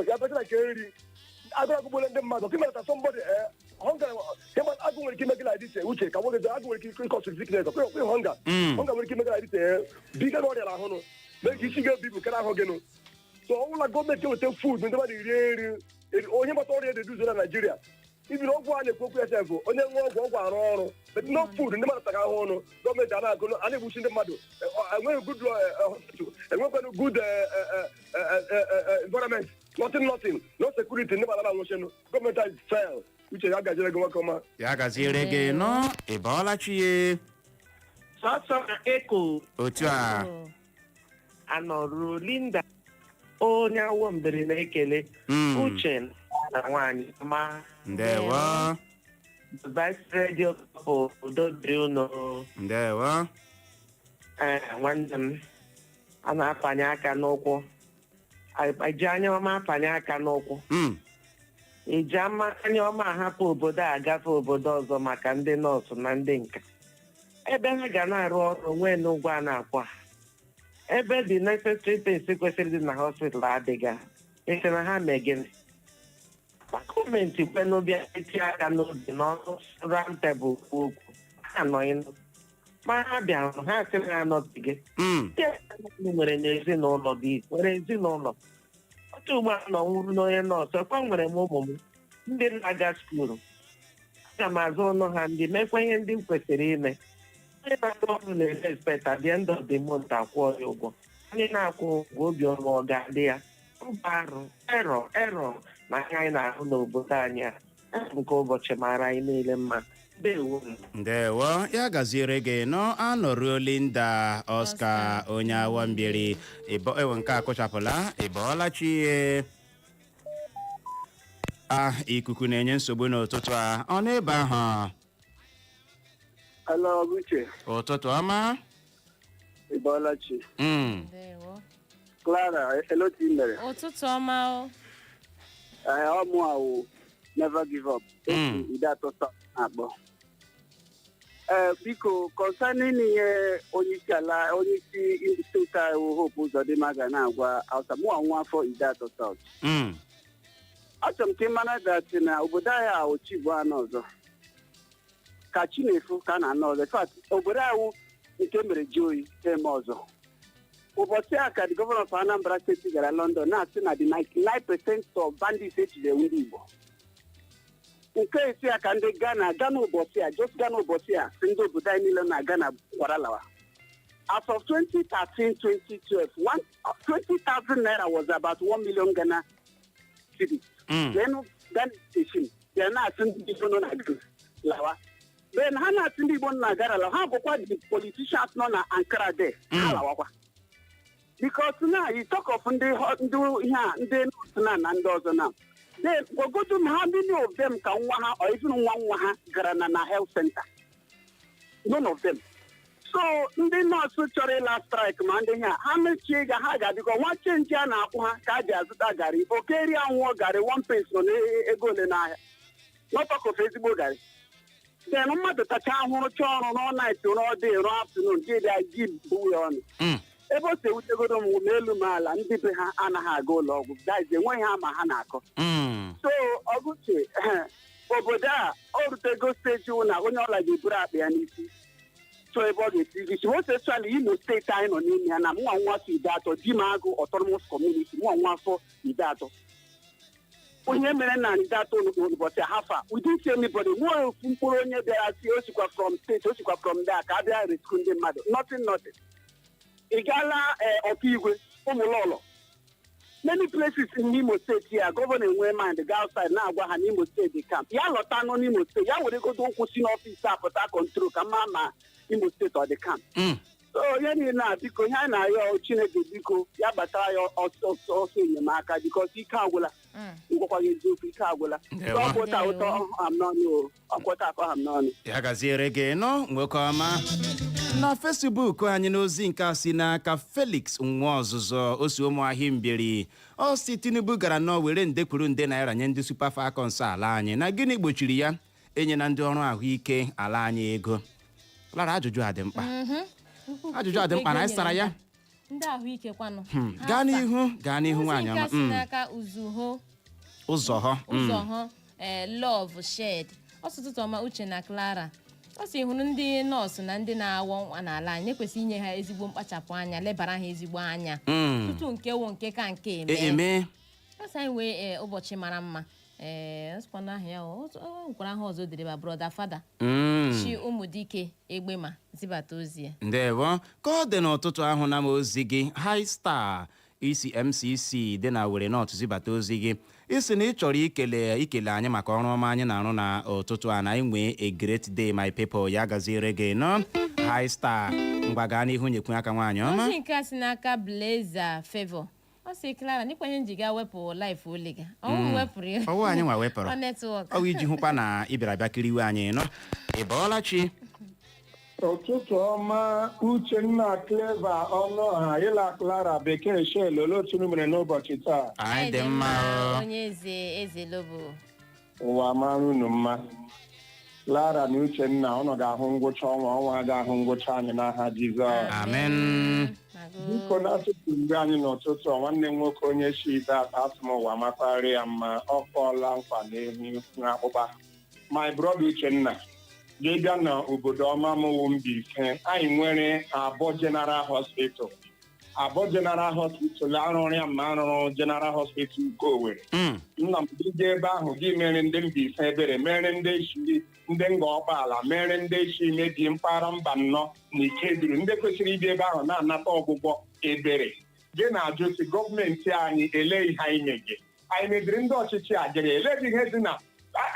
Ya bụrụ na nke nri Agụrụ agụgbole ndị mmadụ ka ịmata somebody, hunger, ịma agụ nwere ike ime gị like this, uche ka nwoke, agụ nwere ike ịcause sickness. Ọkwa hunger, hunger nwere ike ime gị like this, biga gị ọrịa n'ahụ nụ, mee ka isi ga-ebu ibu karịa ahụ gị nụ. So ọ bụla gọọmenti eweta food, ndị mmadụ rie nri, onye gbata ọrịa ededuzo na Naijiria ibiri ọgwụ a na-ekwu okwu ya sef, onye ṅụọ ọgwụ, ọgwụ arụ ọrụ, but no food, ndị mmadụ taga ahụ ọnụ. Gọọmenti a na-agụ a na-egbuchi ndị mmadụ, enweghị good hospital, enwekwanụ good environment, nothing, nothing, no security, ndị mmadụ na-anwụchinụ. Gọọmenti anyị fail. Uche, ya gaziere gị, nwoke ọma. Ya gaziere gị nọ. Ị bọọla chi ye? Sọsọ na eko. Otu a. Anọruo Linda, onye awọ mbere na-ekele. Uche na nwaanyị ma. Ndewo. Vice Radio bụ udo dịrị unu. Ndewo. Ee, nwanne m, a na-apanye aka n'ụkwụ, eji anya ọma apanye aka n'ụkwụ. Eji anya ọma ahapụ obodo a agafe obodo ọzọ maka ndị nọọsụ na ndị nka, ebe ha ga na-arụ ọrụ onwe n'ụgwọ a na-akwụ ha, ebe the necessary things kwesịrị dị na hospital adịghị. Esi na ha mee gịnị? Ma gọọmenti kwenụ bịa etinye aka n'obi n'ọnụ round table kwuo okwu, ha anọghị, ma ha bịara, ha sị na ha anọbeghị. Ndị a nwere n'ezinụlọ dị nwere ezinụlọ otu ugbo a nọ nwụrụ n'onye nọọsụ kwa. Nwere m ụmụ m ndị na-aga school, aga m azụ ụlọ ha, ndị mekwa ihe ndị m kwesịrị ime. Onye na-arụ ọrụ na-ere expect at the end of the month akwụọ ya ụgwọ. Onye na-akwụ ụgwọ, obiọma ọ ga-adị ya? Mba, arụ erọ erọ na ihe anyị na-ahụ n'obodo anyị a. Abụ nke ụbọchị mara anyị niile mma. Ndewo. Ndewo, ya gaziere gị nọ. Anọruo Linda Oscar, onye awọ mbiri ewe nke a kụchapụla. Ị bọọla chi ye? A ikuku na-enye nsogbu n'ụtụtụ a. Ọ n'ebe ahụ? Hello, Uche. Ụtụtụ ọma. Ị bọọla chi? Ndewo. Clara, eloti mere? Ụtụtụ ọma o. Ee, ọ mụ awụ never give up. Esi ide atọ akpọ. Ee, biko, concerning ihe onyeisi ala, onyeisi steeti anyị wụ Hope Uzodimma ga na-agwa Hausa, mụ nwa afọ Ideato South. Achọrọ m ka ị mara that na obodo anyị ahụ chi bụ anọ ọzọ ka chi na-efu ka a na-anọ ọzọ. In fact, obodo anyị nke mere ji oyi eme ọzọ. Ụbọchị a ka the governor of Anambra State gara London na-asị na the 99% of bandits ejide ndị Igbo. Nke esi a ka ndị Ghana Ghana ụbọchị a, just Ghana ụbọchị a, si ndị obodo anyị niile na Ghana kwara lawa. As of 2013, 2012, 20,000 naira was about 1 million Ghana cedis. Then Ghana station, they na-asị ndị Igbo nọ na Ghana lawa. Then ha na-asị ndị Igbo nọ na Ghana lawa, ha bụkwa the politicians nọ na Ankara there, ha lawakwa. Because now you talk of ndị ihe a, ndị nọọsụ na ndị ọzọ na. Then gwagodu m, how many of them ka nwa ha or even nwa nwa ha gara na health center? None of them. So ndị nọọsụ chọrọ ịla strike, ma ndị ihe a ha mechie ga ha ga-adịkọ nwa change a na-akwụ ha ka a ji azụta garị okeri anwụọ garị one pence nọ n'ego ole n'ahịa, not talk of ezigbo garị. Then mmadụ tacha ahụrụ chọọ ọrụ rụọ night, rụọ day, rụọ afternoon, gị bịa gị buwe ọnụ. Ebe o si ewutegodo m, ma elu ma ala, ndị be ha anaghị aga ụlọ ọgwụ guys, enweghị ha ma ha na-akọ. So ọgụche obodo a, o rutego stage wụ na onye ọla ga-eburu akpa ya n'isi chọọ ebe ọ ga-esi gị chi, most especially Imo Steeti anyị nọ n'ime ya. Na mụnwa nwa afọ Ideato, di m agụ autonomous community, mụnwa nwa afọ Ideato, onye mere na Ideato n'ụbọchị hafa, we didn't see anybody, nwa ofu mkpụrụ onye bịara si o sikwa from steeti, o sikwa from there ka a bịa rescue ndị mmadụ, nothing, nothing. Ị gaala Ọkaigwe, Ụmụlọlọ, many places in Imo Steeti ya, gọvanọ enwe mind ga outside na-agwa ha n'Imo Steeti camp ya lọta nọ n'Imo Steeti, ya were godo ụkwụ si n'ọfịs apụta control ka mma ma Imo Steeti ọ dị camp. So onye niile a, biko, ihe anyị na-arịọ Chineke, biko, ya gbatara ya ọsọ ọsọ ọsọ enyemaka, because ike agwụla. Ngwakwa gị eziokwu, ike agwụla. Ndewo. Ọkwụta ụtọ ha m n'ọnụ o, ọkwụta akọ ha m n'ọnụ. Ya gaziere gị nọ, nwoke ọma. Na Facebook anyị, n'ozi nke a si n'aka Felix Nwaọzụzọ osi Ụmụahịa Mbiri, ọ si Tinubu gara nọ were nde kwuru nde naira nye ndị Super Falcons ala anyị, na gịnị gbochiri ya enye na ndị ọrụ ahụike ala anyị ego? Lara, ajụjụ a dị mkpa, ajụjụ a dị mkpa na anyị sara ya. Ndị ahụike kwanụ. Gaa n'ihu, gaa n'ihu, nwaanyị Ozi ọma. nke si n'aka Uzuho. Ụzọ họ. Ụzọ họ, ee, love shed. Ọsọ ụtụtụ ọma, Uche na Clara. Ọ sị hụrụ ndị nọọsụ na ndị na-awọ nwa n'ala anyị, ekwesịghị inye ha ezigbo mkpachapụ anya, lebara ha ezigbo anya tutu nke wụ nke ka nke eme. Eme. Ọ sị anyị wee, ee, ụbọchị mara mma. Ee, ọ sịkwa n'aha ya, o nwekwara aha ọzọ dere ba brother fada chi ụmụdike egbema zibata ozi ya. Ndewo. Ka ọ dị n'ụtụtụ ahụ na m ozi gị, High Star ECMCC dị na Were North, zibata ozi gị. Isi na ị chọrọ ikele anyị maka ọrụ ọma anyị na-arụ na ụtụtụ a, na anyị nwee a great day, my people. Ya gaziere gị nọ, High Star. Ngwa, gaa n'ihu, nyekwu aka, nwaanyị ọma. Ozi nke a si n'aka Blazer Favor. Ọ sị, Clara, n'ikwenye njiga wepụ live ole ga ọnwụ wepụrụ ya. Ọwụ anyị nwa wepụrụ. Ọ network. Ọ bụ iji hụkwa na ị bịara bịa kiriwe anyị nọ. Ị bọọla chi? Ụtụtụ ọma, Uchenna, Clever Ọnụọha, ịla Clara Bekee Shel. Olee otu unu mere n'ụbọchị taa? Anyị dị mma o. Onye eze, eze lobo. Ụwa mara unu mma. Clara na Uchenna, ụnụ ga-ahụ ngwụcha ọnwa, ọnwa ga-ahụ ngwụcha anyị n'aha Jizọs. Amen. Biko, na-atụtụ mgbe anyị n'ụtụtụ a, nwanne m nwoke onye shi ibe ata atụ m, ụwa makwara ya mma. Ọ kọọla nkwa n'ehu n'akpụkpa. My brother Uchenna, gị bịa n'obodo ọma m wụ Mbaise, anyị nwere Abọ General Hospital. Abọ General Hospital arụrụ ya ma arụrụ General Hospital nke Owerri. Nna m, gị gaa ebe ahụ, gị mere ndị Mbaise ebere, mere ndị isi ndị nga ọkpaala, mere ndị isi mebie mpaghara mba nnọọ na Ikeduru, ndị kwesịrị ịbịa ebe ahụ na-anata ọgwụgwọ ebere. Gị na-ajụ si gọọmenti anyị ele ihe anyị nye gị, anyị meziri ndị ọchịchị a jere eleghị ihe dị na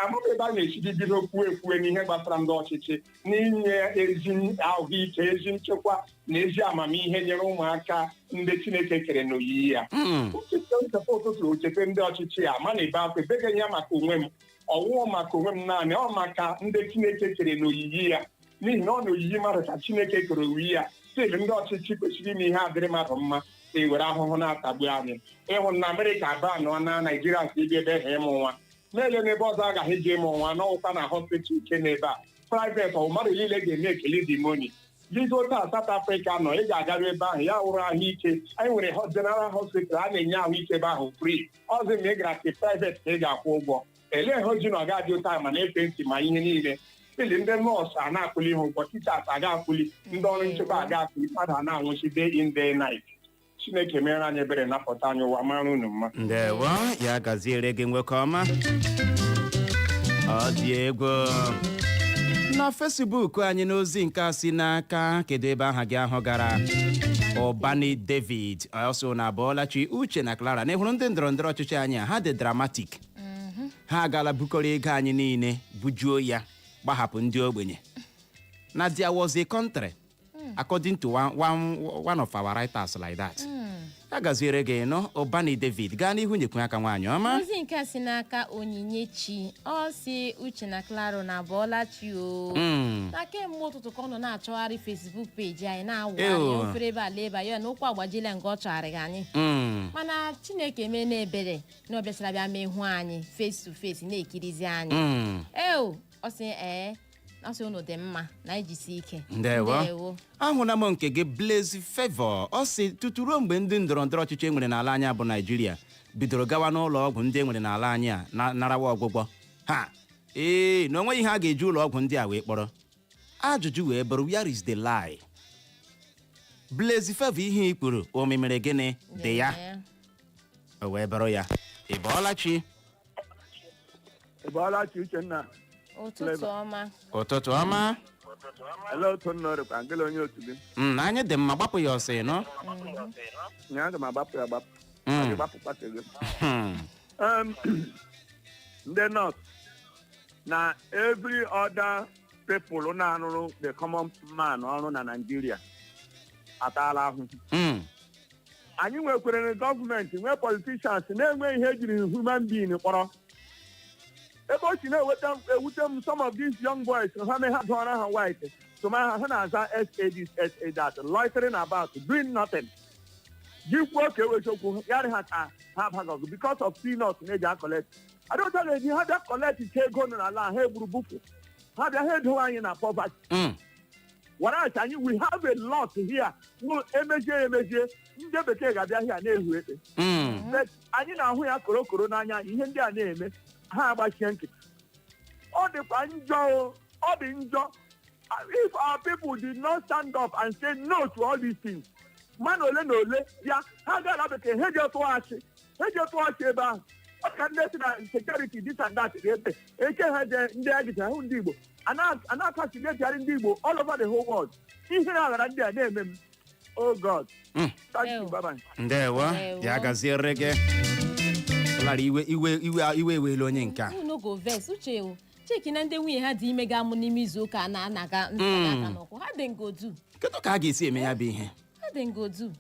amaghị ebe a na-echidi bido kwuo ekwue n'ihe gbasara ndị ọchịchị n'inye ezi ahụike, ezi nchekwa na ezi amamihe nyere ụmụaka ndị Chineke kere n'oyiyi ya. Ncheta ncheta ụtụtụ, ochete ndị ọchịchị a ma na-ebe akwa ebeghị ya maka onwe m, ọwụọ maka onwe m naanị, ọ maka ndị Chineke kere n'oyiyi ya, n'ihi na ọ n'oyiyi mmadụ ka Chineke kere oyiyi ya. Still, ndị ọchịchị kwesịrị ime ihe adịrị mmadụ mma ewere ahụhụ na-atagbu anyị. Ịhụ na Amerịka abụọ anọ na Naijiria nke ịbịa ebe ha ịmụ nwa na-ele n'ebe ọzọ agaghị eji ịmụ nwa n'ọwụkwa na hospital ike n'ebe a private ọ mmadụ niile ga-eme ekele dị money. Bido taa, South Africa nọ, ị ga-agaru ebe ahụ ya wụrụ ahụike. Anyị nwere general hospital a na-enye ahụike ebe ahụ free. Ọzọ ma ị gara ke private ka ị ga-akwụ ụgwọ. Elee ha ji na ọ ga-adị ụta ma na-efe ntị ma ihe niile pili ndị nọọsụ a na-akwụli ha ụgwọ, teachers aga akwụli, ndị ọrụ nchekwa aga akwụli, mmadụ a na-anwụchi day in day night. Chineke mere anyị ebere, napụta anyị. Ụwa mara unu mma. Ndewo, ya gaziere gị, nwoke ọma. Ọ dị egwu. Na Facebook anyị, n'ozi nke a si n'aka, kedu ebe aha gị ahụ gara, Ụbani David ọsọ na abọọlachi Uche na Clara, na ịhụrụ ndị ndọrọ ndọrọ ọchịchị anyị a, ha dị dramatic. Ha agaala bukọrọ ego anyị niile, bujuo ya, gbahapụ ndị ogbenye. Na there was a country according to one of our writers like that. Ya gaziere gị nọ, Ụbani David. Gaa n'ihu, nyekwu aka, nwaanyị ọma. Ozi nke a si n'aka Onyinyechi. Ọ si, Uche na Claro, na abọọlachi o. Na kemgbe ụtụtụ ka ọ nọ na-achọgharị Facebook page anyị, na-awụgharị Ew. ofere ebe ala ebe a ya na ụkwụ agbajila nke ọ chọgharịghị anyị. Mana Chineke mee na ebere na ọ bịachara bịa mee hụ anyị face to face, na-ekirizi anyị. Eo, ọ sị ee, ọ sị unu dị mma na ijisi ike. Ndewo. Ndewo. Ahụla m nke gị, Blaze Favor. Ọ sị, tutu ruo mgbe ndị ndọrọ ndọrọ ọchịchị e nwere n'ala anyị bụ Naijiria bidoro gawa n'ụlọ ọgwụ ndị e nwere n'ala anyị a na narawa ọgwụgwọ ha, ee, na onweghị ihe a ga-eji ụlọ ọgwụ ndị a wee kpọrọ. Ajụjụ wee bụrụ, where is the lie? Blaze Favor, ihe i kwuru o memere gịnị dị ya? O wee bụrụ ya. Ị bọọla chi? Ị bọọla chi, Uchenna? Ụtụtụ ọma. Ụtụtụ ọma. Olee otu nna ọrịkwa ngịla onye otu gị? Anyị dị mma. Gbapụ ya ọsọ, ịnụ. Nya, aga m agbapụ ya agbapụ. Aga gbapụkwa gị. Ndị nọọsụ na every other people na-arụrụ the common man ọrụ na Nigeria ataala ahụhụ. Anyị nwekwere gọọmenti, nwee politicians na-enwe ihe ejiri human being kpọrọ ebe o si na-eweta ewute m. Some of these young boys, ha mee ha dụọrọ ha white tụma ha, ha na-aza SA this, SA that, loitering about, doing nothing. Gị kwuo ka ewezi okwu ya dị ha ka ha abaghị ọgụ because of peanut na-eji a-collect adịghị na-eji ha bịa collect ego nọ n'ala ha egburu bupụ ha bịa ha edowe anyị na poverty. Whereas anyị, we have a lot here. Wụ emezie emezie, ndị bekee ga-abịa here na-ehu ekpe. But anyị na-ahụ ya korokoro n'anya anyị, ihe ndị a na-eme, ha agbachie nkịtị. Ọ dịkwa njọ o, ọ dị njọ. If our people did not stand up and say no to all these things, mmadụ ole na ole bịa, ha gara bekee, ha eji tụọ achị, ha eji tụọ achị ebe ahụ. Ọ ka ndị si na security, this and that dị ebe eke ha je, ndị agịcha hụ ndị Igbo a na-akasilegharị ndị Igbo all over the whole world. Ihe na-aghara ndị a na-eme m. Oh God. Thank you. Bye bye. Ndewo. Ndewo. Ya gaziere gị. Lara, iwe iwe iwe iwe ewela onye nke a. You no go vex, Uche o. Cheki na ndị nwunye ha dị ime ga-amụ n'ime izu ụka na anaga aka n'ụkwụ ha dị ngodu. Kedu ka a ga-esi eme ya bụ ihe? Ha dị ngodu.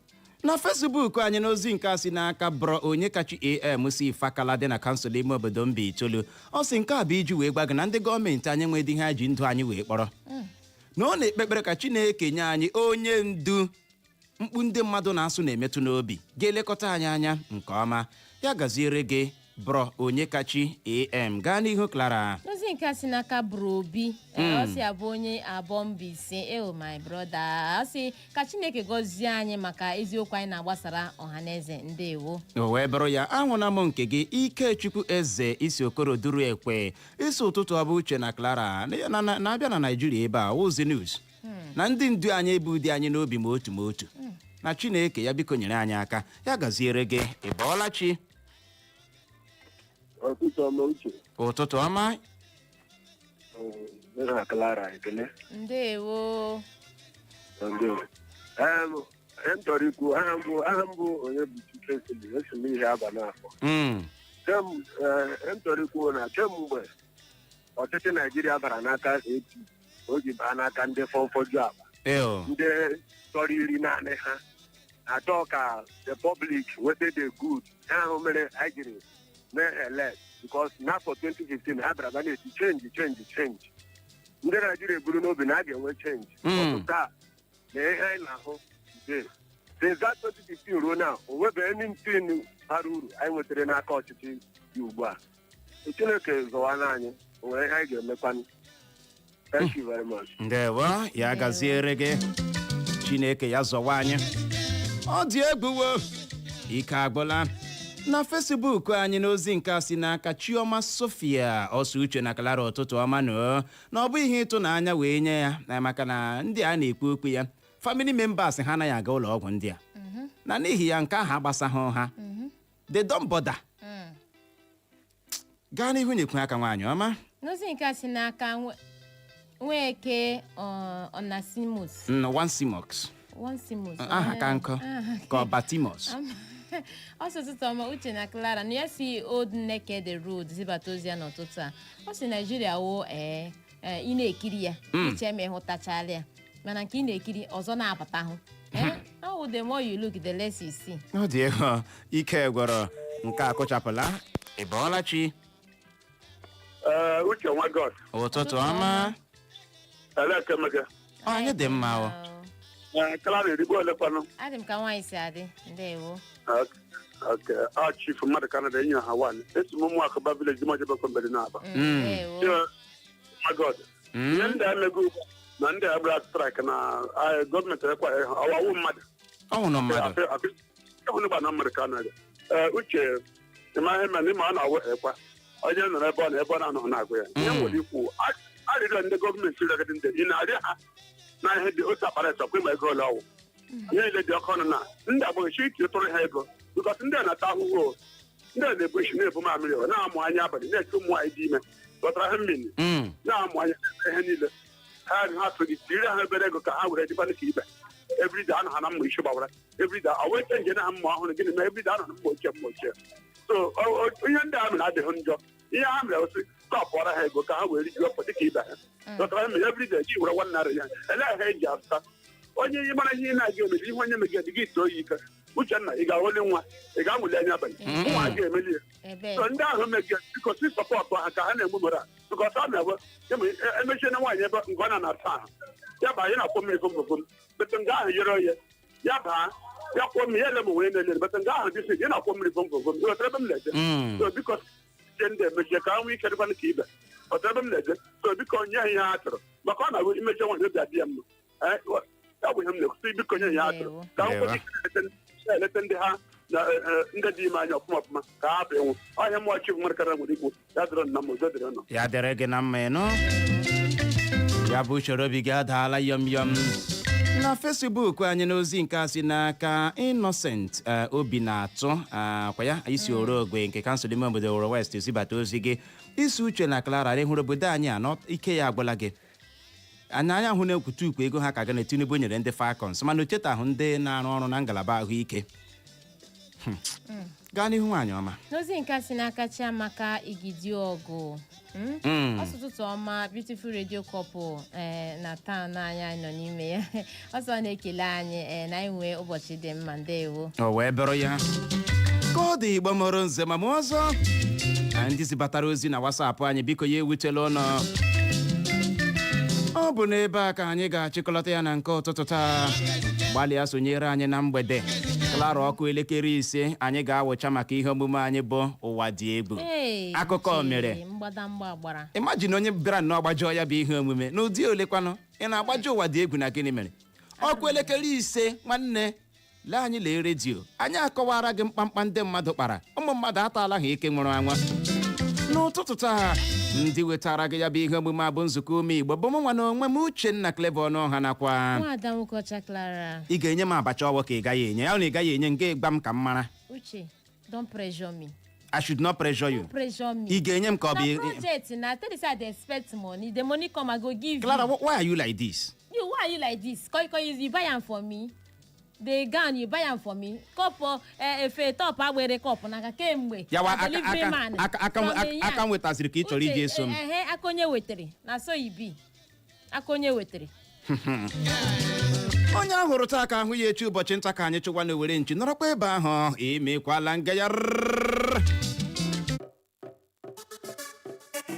Na Facebook anyị, n'ozi nke a si n'aka brọ onye kachi am si Fakala dị na kansụl ime obodo mba itoolu, ọ sị nke a bụ iji wee gwa gị na ndị gọọmenti anyị nwedị ihe ha ji ndụ anyị wee kpọrọ, na ọ na-ekpe ekpere ka Chineke nye anyị onye ndu mkpu ndị mmadụ na-asụ na-emetụ n'obi, ga-elekọta anyị anya nke ọma. Ya gaziere gị, brọ onye kachi am. Gaa n'ihu, Clara. N'ozi nke a si n'aka Brobi, ọ si abụ onye abụọ Mbaise. Oh my brother, ọ sị ka Chineke gọzie anyị maka eziokwu anyị na-agbasara ọhaneze. Ndewo. O wee bụrụ ya. Ahụla m nke gị, Ikechukwu Eze isi Okoro duru ekwe, isi ụtụtụ ọ bụ Uche na Clara na-abịa na Naijiria ebe a ozi news na ndị ndu anyị ebu ụdị anyị n'obi ma otu ma otu, na Chineke ya biko nyere anyị aka. Ya gaziere gị. Ị bọọla chi? Ụtụtụ ọma, Uche. Ụtụtụ ọma. Na Clara, ekele. Ndewo. Ndewo. Ihe m chọrọ ikwu, aha m bụ onye bụ Chukwu, esi m ihe aba n'afọ. Ihe m chọrọ ikwu na kemgbe ọchịchị Naijiria bara n'aka APC, o ji baa n'aka ndị fọmfọju akpa, ndị chọrọ iri naanị ha, achọ ka the public nweta the good. Ha ahụ mere anyị jiri mee elect, because n'afọ 2015 ha bịara bịa na-eti change, change, change. Ndị Naijiria eburu n'obi na a ga-enwe change. Ọtụtụ taa na ihe anyị na-ahụ today, since that 2015 ruo na o nwebeghị anything bara uru anyị nwetara n'aka ọchịchị dị ugbu a. Chineke zọwana anyị. O nwere ihe anyị ga-emekwanụ. Thank you very much. Ndewo, ya gaziere gị. Chineke ya zọwa anyị. Ọ dị egbuwo, ike agwụla. Na Facebook anyị, n'ozi nke a si n'aka Chioma Sofia ọsọ, Uche na Clara, ụtụtụ ọma. Nọ na ọ bụ ihe ịtụnanya wee nye ya na maka na ndị a na-ekwu okwu ya, family members ha anaghị aga ụlọ ọgwụ ndị a, na n'ihi ya nke ahụ agbasaghị ha. They don't bother. Gaa n'ihu, nyekwu aka, nwaanyị ọma. N'ozi nke a si n'aka Nweke Onasimus. One Simox. One Simus. Aha ka nkụ ka ọ Batimos. Ọ sị ụtụtụ ọma, Uche na Clara. Na ya si Old Nekede Road zibata ozi ya n'ụtụtụ a. Ọ sị Naijiria wo ee ee, ị na-ekiri ya, iche ma ịhụtachala ya, mana nke ị na-ekiri ọzọ na-apụta hụ. Ee, ọ the more you look, the less you see. Ọ dị egwu, ike gwọrọ nke a kụchapụla. Ị bọọla chi? Ee, Uche nwa God. Ụtụtụ ọma. Elekemege. Anyị dị mma o. Ee, Clara, erigbo olekwanụ? Adị m ka nwaanyị si adị. Ndewo. Ok, a chief mmadụ Canada enyi ha wan esi m ụmụ akụba village mojebekwe mbere na-aba. Ndewo. Nwa God, ihe ndị a emego ugbu a na ndị a gbara strike na gọọmenti ekwaghị ha, ọwawu mmadụ. Ọ nwụrụ mmadụ. Ịhụnụgba na mmadụ Canada. Ee, Uche, ịma ihe mere ịma ọ na-awụ ekwa onye nọrọ ebe ọ na ebe ọ na-anọ na-agụ ya ihe nwere ikwu. Arịrịọ ndị gọọmenti rịọgide ndị ị na-arịọ ha na ihe dị otu akpara ịchọkwa ịma ego ole ọwụ, ihe niile dị ọkụ ọnụ na ndị agbụghị iti tụrụ ha ego, because ndị a na-ata ahụhụ o. Ndị a na-ebu isi, na-ebu mamịrị o, na-amụ anya abalị, na-eche ụmụ anyị dị ime ghọtara ha mmiri, na-amụ anya ihe niile ha ha tụrụ tiri ha obere ego ka ha were dịkwana ka ibe. Everyday anọ ha na mma isi gbawara, everyday ọ wee change na ha mma ọhụrụ. Gịnị mee everyday anọ na mma ochie, mma ochie? So ihe ndị a mere adịghị njọ. Ihe ha mere osi stọpụọra ha ego ka ha wee rijuo afọ dịka ibe ha ghọtara mmiri. Everyday ji were ₦1 ya ele ha eji azụta onye ị mara ihe ị na-aga emeli ihe onye megide gị too ya ike. Uchenna, ị ga-aghọli nwa, ị ga-amụli anya abalị, nwa a ga-emeli ya. Ebe So ndị ahụ megide, biko si support ha ka ha na-egbu mere a, because ọ na-ewe emechie na nwaanyị ebe nke ọ na-asa ahụ ya baa ya na-akwọ mmiri gom bete nga ahụ yere oye ya baa ya kwụọ mmiri ya ele m wee na-ele bete nga ahụ dị si ya na-akwọ mmiri gom gom gom. Ghọtara ebe m na-eje? So biko sie ndị emechie ka ha nwee ike dịkwanụ ka ibe. Ghọtara ebe m na-eje? So biko nye ha ihe ha chọrọ, maka ọ na-abụ imechi nwaanyị, obi adị ya mma. Ya bụ ihe m na-ekwusi, biko nye ya atụrụ ka Ndewo. nkwụsị na-eleta ndị ha na ndị dị ime anya ọfụma ọfụma ka ha hapụ ịnwụ ọhịa. Mmụọ chi bụ nwere kara nwere ikwu ya dịrị nna m ụzọ dịrị nọ. Ya dịrị gị na mma. Ịnụ ya bụ usoro obi gị adaala yọm yọm na Facebook anyị. N'ozi nke a si n'aka Innocent obi na-atụ kwa ya isi Orogwe nke kansụl ime obodo Oro West zibata ozi gị isi Uche na Clara hụrụ obodo anyị anọ ike ya agwụla gị anya anya hụ na-ekwute ukwu ego ha ka ga na Tinubu nyere ndị Falcons, mana o chetahụ ndị na-arụ ọrụ na ngalaba ahụike. Gaa n'ihu, nwaanyị ọma. N'ozi nke a si n'aka Chiamaka Igidi Ọgụ. Ọsụ ụtụtụ ọma, beautiful radio couple, ee, na town anyị anyị nọ n'ime ya. Ọsọ na-ekele anyị, ee, na anyị nwee ụbọchị dị mma. Ndewo. O wee bụrụ ya ka ọ dị. Igbo mụrụ nze ma mụ ọzọ na ndị zibatara ozi na WhatsApp anyị, biko ya ewutela ụnọ. Ọ bụ n'ebe a ka anyị ga-achịkọlọta ya na nke ụtụtụ taa. Gbalịa sonyere anyị na mgbede, Clara, ọkụ elekere 5 anyị ga-awụcha maka ihe omume anyị bụ Ụwa Dị Egwu. Ee, Akụkọ Uche, mere. Mgbadamgba gbara. Imagine onye bịara nnọọ gbajọọ ya bụ ihe omume n'ụdị olekwanụ ị na-agbajọ Ụwa Dị Egwu na gịnị mere ọkụ elekere 5? Nwanne, lee anyị, lee redio anyị, akọwara gị mkpamkpa ndị mmadụ kpara. Ụmụ mmadụ ataala ha ike nwụrụ anwụ n'ụtụtụ taa. Ndị wetara gị ya bụ ihe omume a bụ nzukọ ume Igbo, bụ mụ nwa na onwe m, Uchenna Clever Ọnụọha, nakwa Nwaada Nwokocha Clara. Ị ga-enye m abacha ọwọ ka ị gaghị enye ya? Na ị gaghị enye m, gwa m ka m mara. Uche, don't pressure me. I should not pressure you? Pressure me. Ị ga-enye m ka ọ Na bụ project na tell you say I dey expect money. The money come, I go give Clara, you. why are you like this? You, why are you like this? Koi koi, you buy am for me. The gown, you buy am for me. Cup efe top agbere cup n'aka kemgbe. Yawa Na aka delivery aka man. aka aka From a year. Aka m wetaziri ka ị chọrọ iji eso m. Uche, ehe, aka onye wetere na so e be. Aka onye wetere. Onye ahụrụ taa ka ahụ ya echi. Ụbọchị nta ka anyị chụwa na owere nchi. Nọrọkwa ebe ahụ, emekwala ngagharị.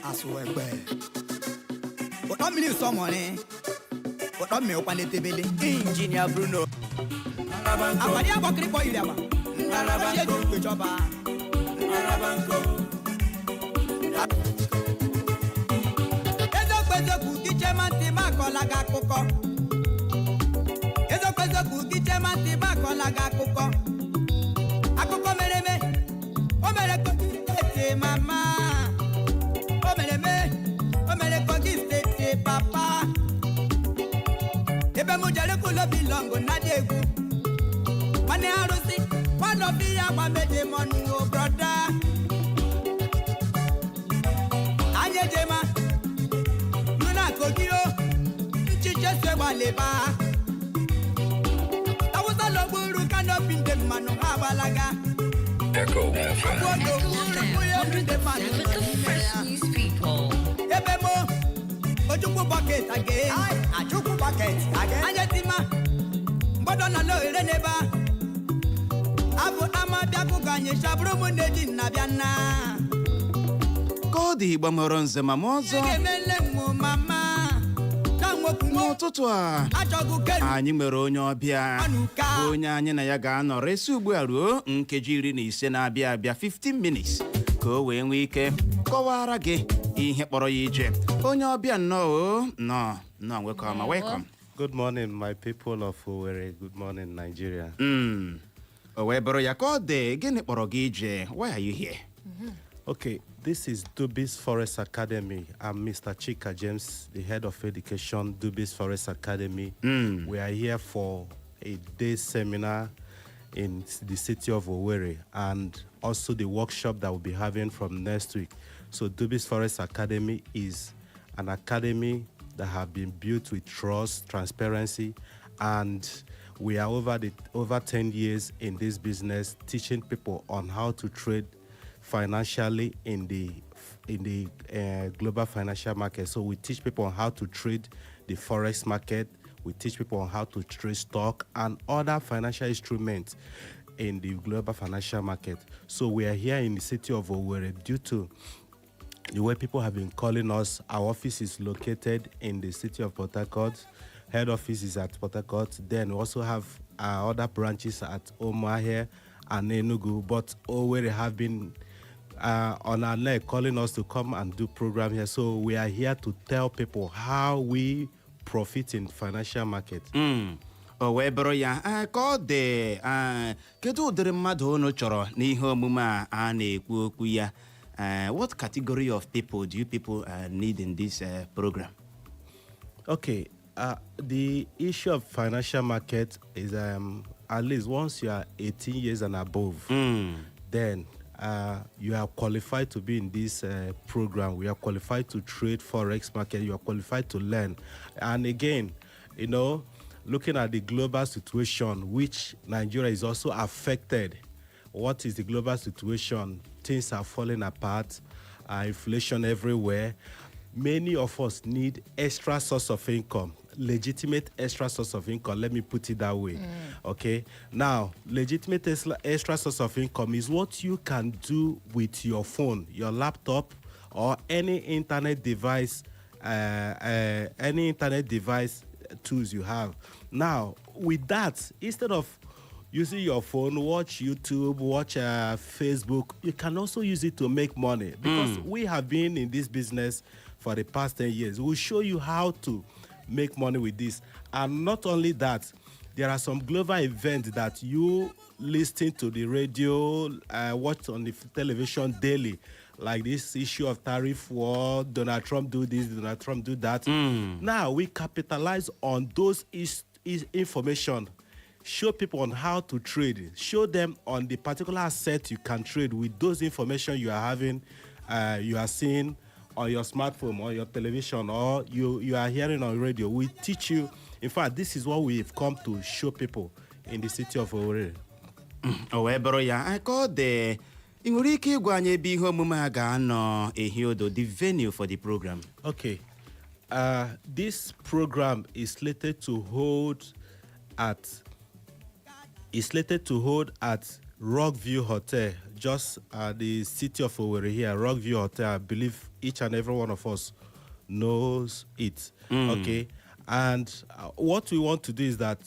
Asụwegbe ụtọ mmiri nsọmọrị ụtọ mmiri ụkwanetebele. Injinia Bruno akwari agbọkịrịkpọ yiri agba ọchị eji ukwe chọba. Eziokwu, eziokwu gị, chema ntị m akọla gị akụkọ. Eziokwu, eziokwu gị, chema ntị m akọla gị akụkọ. Akụkọ mere eme, o mere Kogi Steeti mama, o mere eme, o mere Kogi Steeti papa. Ebe m jere kulobi lọngụ na dị egwu nwanne arụsị nwanọbi ya gbameje mọnụ o brother. Anyị ejema runa Kogi o nchiche so gbalịba awụsa lọgburu canopy ndị mmanụ ha agbalaga. Echo FM. Ọgbụ odo ndị mmadụ nọ n'ime ya. Ebe mo Ojukwu bucket again. Ajukwu bucket again. Anya tima mgbọdọ nọ n'ohere n'ebe a abụ ama bịa ka anyị chabụrụ m nne ji nna bịa nna. Ka ọ dị, Igbo mụrụ nze ma m ọzọ. Ga-emele m mama na nwokwu m. N'ụtụtụ a achọgụ kelu. anyị nwere onye ọbịa Ọnụka. bụ onye anyị na ya ga-anọrọ esi ugbu a ruo nkeji 15 na-abịa abịa, 15 minutes, ka o wee nwee ike kọwara gị ihe kpọrọ ya ije. Onye ọbịa, nnọọ o, nnọọ, nnọọ, nwoke ọma, welcome. Good morning, my people of Owerri. Good morning, Nigeria. O wee bụrụ ya ka ọ dị. Gịnị kpọrọ gị ije? Why are you here? Okay, this is Dubis Forex Academy. I'm Mr. Chika James, the head of education, Dubis Forex Academy. We are here for a day seminar in the city of Owerri and also the workshop that we'll be having from next week. So Dubis Forex Academy is an academy that have been built with trust, transparency, and we are over 10 years in this business, teaching people on how to trade financially in the global financial market. So we teach people on how to trade the forex market. We teach people on how to trade stock and other financial instruments in the global financial market. So we are here in the city of Owerri due to the way people have been calling us. Our office is located in the city of Port Harcourt. Head office is at Port Harcourt. Then we also have our other branches at Umuahia and Enugu. But Owerri have been on our neck calling us to come and do program here. So we are here to tell people how we profit in financial market. O wee bụrụ ya. Ka ọ dị, kedu ụdịrị mmadụ unu chọrọ n'ihe omume a a na-ekwu okwu ya? What category of people do you people need in this program? Okay, the issue of financial market is at least once you are 18 years and above, then you are qualified to be in this program. We are qualified to trade forex market. You are qualified to learn. And again, looking at the global situation, which Nigeria is also affected. What is the global situation? Things are falling apart, inflation everywhere. Many of us need extra source of income, legitimate extra source of income. Let me put it that way. Okay. Now, legitimate extra source of income is what you can do with your phone, your laptop, or any internet device tools you have. Now, with that, instead of using your phone, watch YouTube, watch Facebook, you can also use it to make money because we have been in this business for the past 10 years. We'll show you how to make money with this. And not only that, there are some global events that you listen to the radio, watch on the television daily, like this issue of tariff war, Donald Trump do this, Donald Trump do that. Now we capitalize on those is information, show people on how to trade, show them on the particular asset you can trade with those information you are having, you are seeing on your smartphone or your television or you are hearing on radio. We teach you. In fact, this is what we've come to show people in the city of Owerri. O wee bụrụ ya. Ka ọ dị, ị nwere ike ịgwa anyị ebe ihe omume a ga-anọ ehi odo, the venue for the program? Okay. This program is slated to hold at Rockview Hotel, just the city of Owerri here. Rockview Hotel. I believe each and every one of us knows it. Okay. And what we want to do is that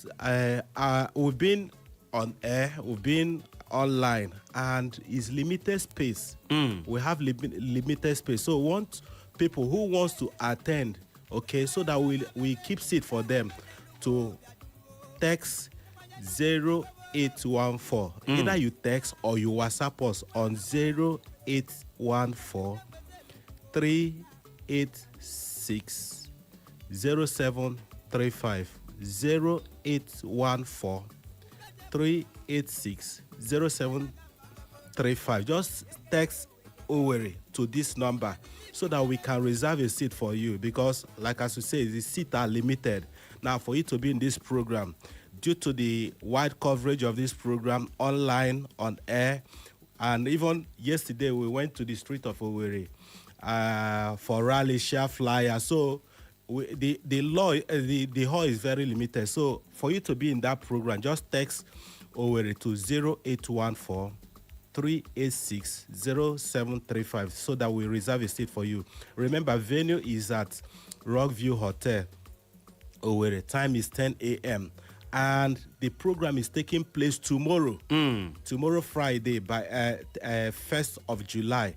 we've been on air, we've been online, and it's limited space. We have limited space, so we want people who wants to attend, okay, so that we keep seat for them to text 0814. Either you text or you WhatsApp us on 0814 386 0735, 0814 386 0735. Just text Owerri to this number so that we can reserve a seat for you because, like as we say, the seats are limited. Now, for you to be in this program, due to the wide coverage of this program online, on air, and even yesterday we went to the street of Owerri for rally, share flyer. So we, the law, the hall is very limited. So for you to be in that program, just text Owerri to 0814 386 0735 so that we reserve a seat for you. Remember, venue is at Rockview Hotel, Owerri. Time is 10 a.m. And the program is taking place tomorrow, tomorrow Friday, by 1st of July.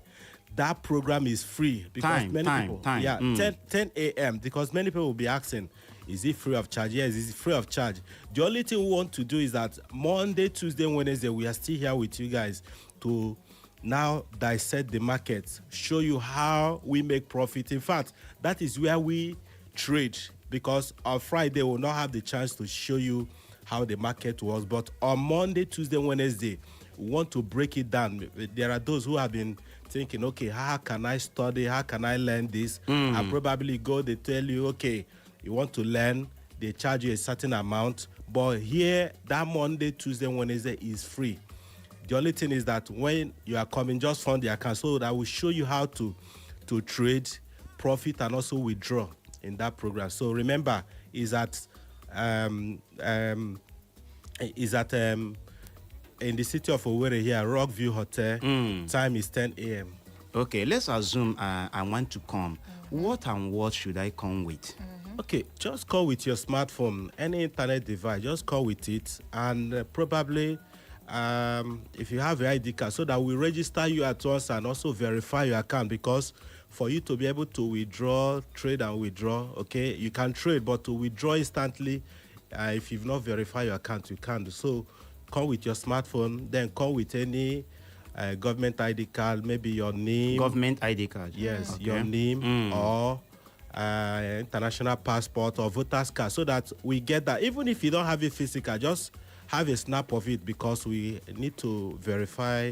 That program is free because Time, many time, people, time. yeah, 10 a.m. because many people will be asking, is it free of charge? Yes, it's free of charge. The only thing we want to do is that Monday, Tuesday, Wednesday, we are still here with you guys to now dissect the market, show you how we make profit. In fact, that is where we trade because on Friday we'll not have the chance to show you how the market was. But on Monday, Tuesday, Wednesday, we want to break it down. There are those who have been thinking, okay, how can I study? How can I learn this? And probably go, they tell you, okay, you want to learn, they charge you a certain amount. But here, that Monday, Tuesday, Wednesday is free. The only thing is that when you are coming, just fund the account so that will show you how to trade, profit, and also withdraw in that program. So remember, is at in the city of Owerri here, Rockview Hotel. Time is 10 a.m. Okay, let's assume I want to come. What and what should I come with? Okay, just call with your smartphone, any internet device, just call with it, and probably if you have your ID card, so that we register you at once and also verify your account because For you to be able to withdraw, trade and withdraw, okay, you can trade, but to withdraw instantly, if you've not verified your account, you can't. So come with your smartphone, then come with any government ID card, maybe your name. Government ID card. Yes, your name or international passport or voter's card, so that we get that. Even if you don't have it physical, just have a snap of it, because we need to verify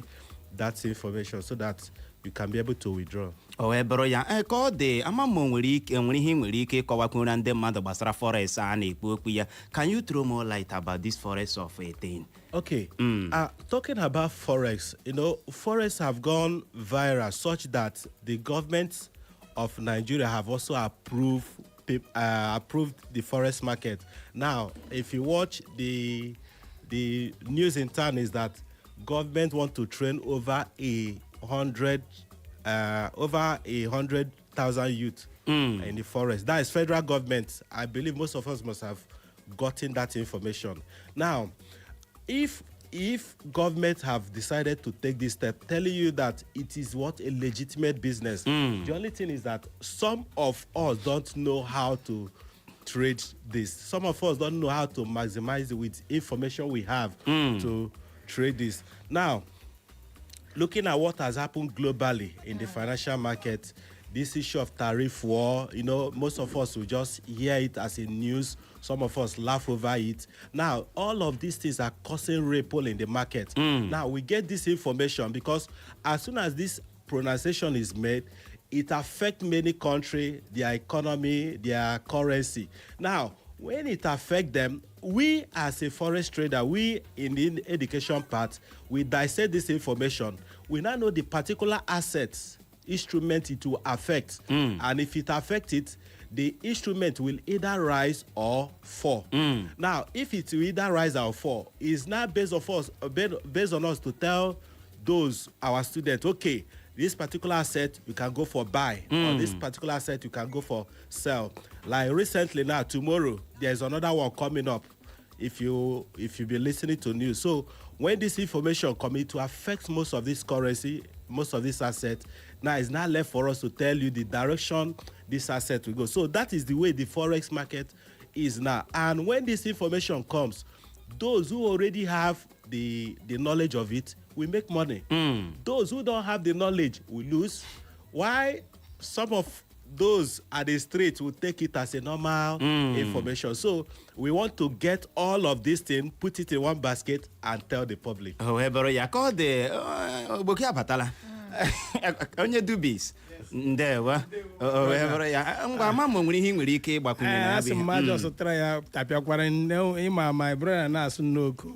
that information so that you can be able to withdraw. O wee bụrụ ya. Ee, ka ọ dị, ama m o nwere ike, nwere ihe ị nwere ike ịkọwakwuru ndị mmadụ gbasara forex a na-ekwu okwu ya. Can you throw more light about this forex of 18? Okay. Talking about forex, forex have gone viral such that the government of Nigeria have also approved the forex market. Now, if you watch the news in town, is that government want to train over 100,000 youth in the forex. That is federal government. I believe most of us must have gotten that information. Now, if government have decided to take this step, telling you that it is what a legitimate business, the only thing is that some of us don't know how to trade this. Some of us don't know how to maximize it with information we have to trade this. Now, looking at what has happened globally in the financial market, this issue of tariff war, most of us will just hear it as a news. Some of us laugh over it. Now, all of these things are causing ripple in the market. Now, we get this information because as soon as this pronunciation is made, it affects many countries, their economy, their currency. Now, when it affects them, we as a forex trader, we in the education part, we dissect this information. We now know the particular assets, instrument it will affect. And if it affects it, the instrument will either rise or fall. Now, if it will either rise or fall, it's now based on us to tell those our students, okay, this particular asset you can go for buy, or this particular asset you can go for sell. Like recently now, tomorrow there's another one coming up. If you be listening to news, so when this information come, it to affect most of this currency, most of this asset. Now it's not left for us to tell you the direction this asset will go. So that is the way the forex market is now. And when this information comes, those who already have the knowledge of it will make money. Those who don't have the knowledge will lose. Why some of those at the street will take it as a normal information. So we want to get all of this thing, put it in one basket, and tell the public. O wee bụrụ ya. Ka ọ dị, ogboke abatala onye Dubis, ndewo. O wee bụrụ ya. Ngwa, ama ma o nwere ihe ị nwere ike ịgbakwunye na Ee, ya asị bụ m ihe. mmadụ zụtara ya tapịakwara nne. Ịma, my brother na-asụ n'oku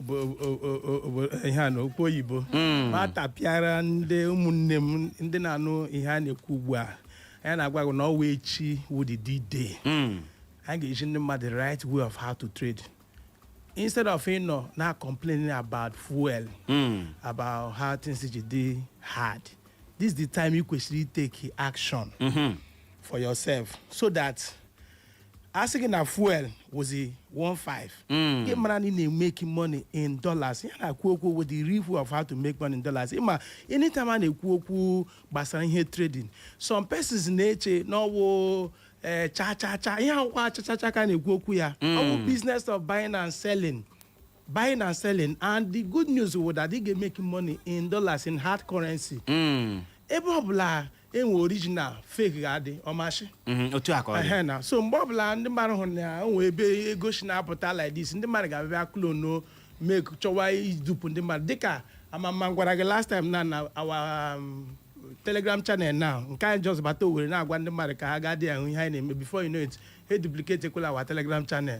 ihe a n'okwu oyibo, ma tapịara ndị ụmụnne m ndị na-anụ ihe a na-ekwu ugbu a. Anyị na-agwa gị na ọwa echi wụ the D-Day. Anyị ga-eji ndị mmadụ the right way of how to trade, instead of ịnọ na complaining about fuel, about how things ji dị hard. This is the time ị kwesịrị take action for yourself, so that a sị gị na fuel was 1.5, gị mara na ị na-emake money in dollars. Ya na-ekwu okwu with the real way of how to make money in dollars. Ịma, anytime a na-ekwu okwu gbasara ihe trading, some persons na-eche na ọwụ cha cha cha. Ihe akwụkwọ cha cha cha ka a na-ekwu okwu ya, ọ bụ business of buying and selling, buying and selling. And the good news was that ị ga-emake money in dollars, in hard currency. Ebe ọbụla enwe original, fake ga-adị ọmashi. Otu a ka ọ dị. Ehe, na so mgbe ọbụla ndị mmadụ hụrụ na o nwee ebe ego si na-apụta like this, ndị mmadụ ga-abịa clone, make chọwa idupu ndị mmadụ. Dịka amama gwara gị last time na our Telegram channel now, nke anyị just bata Owerri na-agwa ndị mmadụ ka ha gaa dị ahụ ihe anyị na-eme. Before you know it, ha duplicate ekwela our Telegram channel,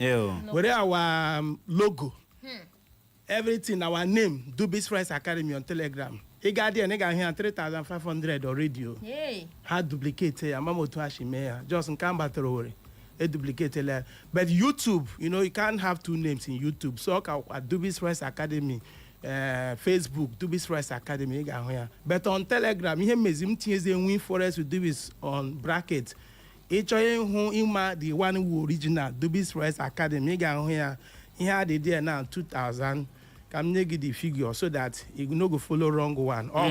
were our logo, everything, our name, Dubis Forex Academy on Telegram. Ị ga dị ya na ị ga-ahụ ya 3500 already o. Hey. Ha duplicate ya. Ama m otu ha si mee ya. Just nke a batara Owerri, e duplicate ya. But YouTube, you can't have two names in YouTube, so ọ ka kwa Dubis Forex Academy. Facebook, Dubis Forex Academy, ị ga-ahụ ya. But on Telegram, ihe mmezi m tinyezie Win Forex with Dubis on bracket. Ị chọọ ịhụ, ịma the one wu original Dubis Forex Academy, ị ga-ahụ ya. Ihe a dị there now, 2000. Ka m nye gị the figure so that you no go follow wrong one. Ọ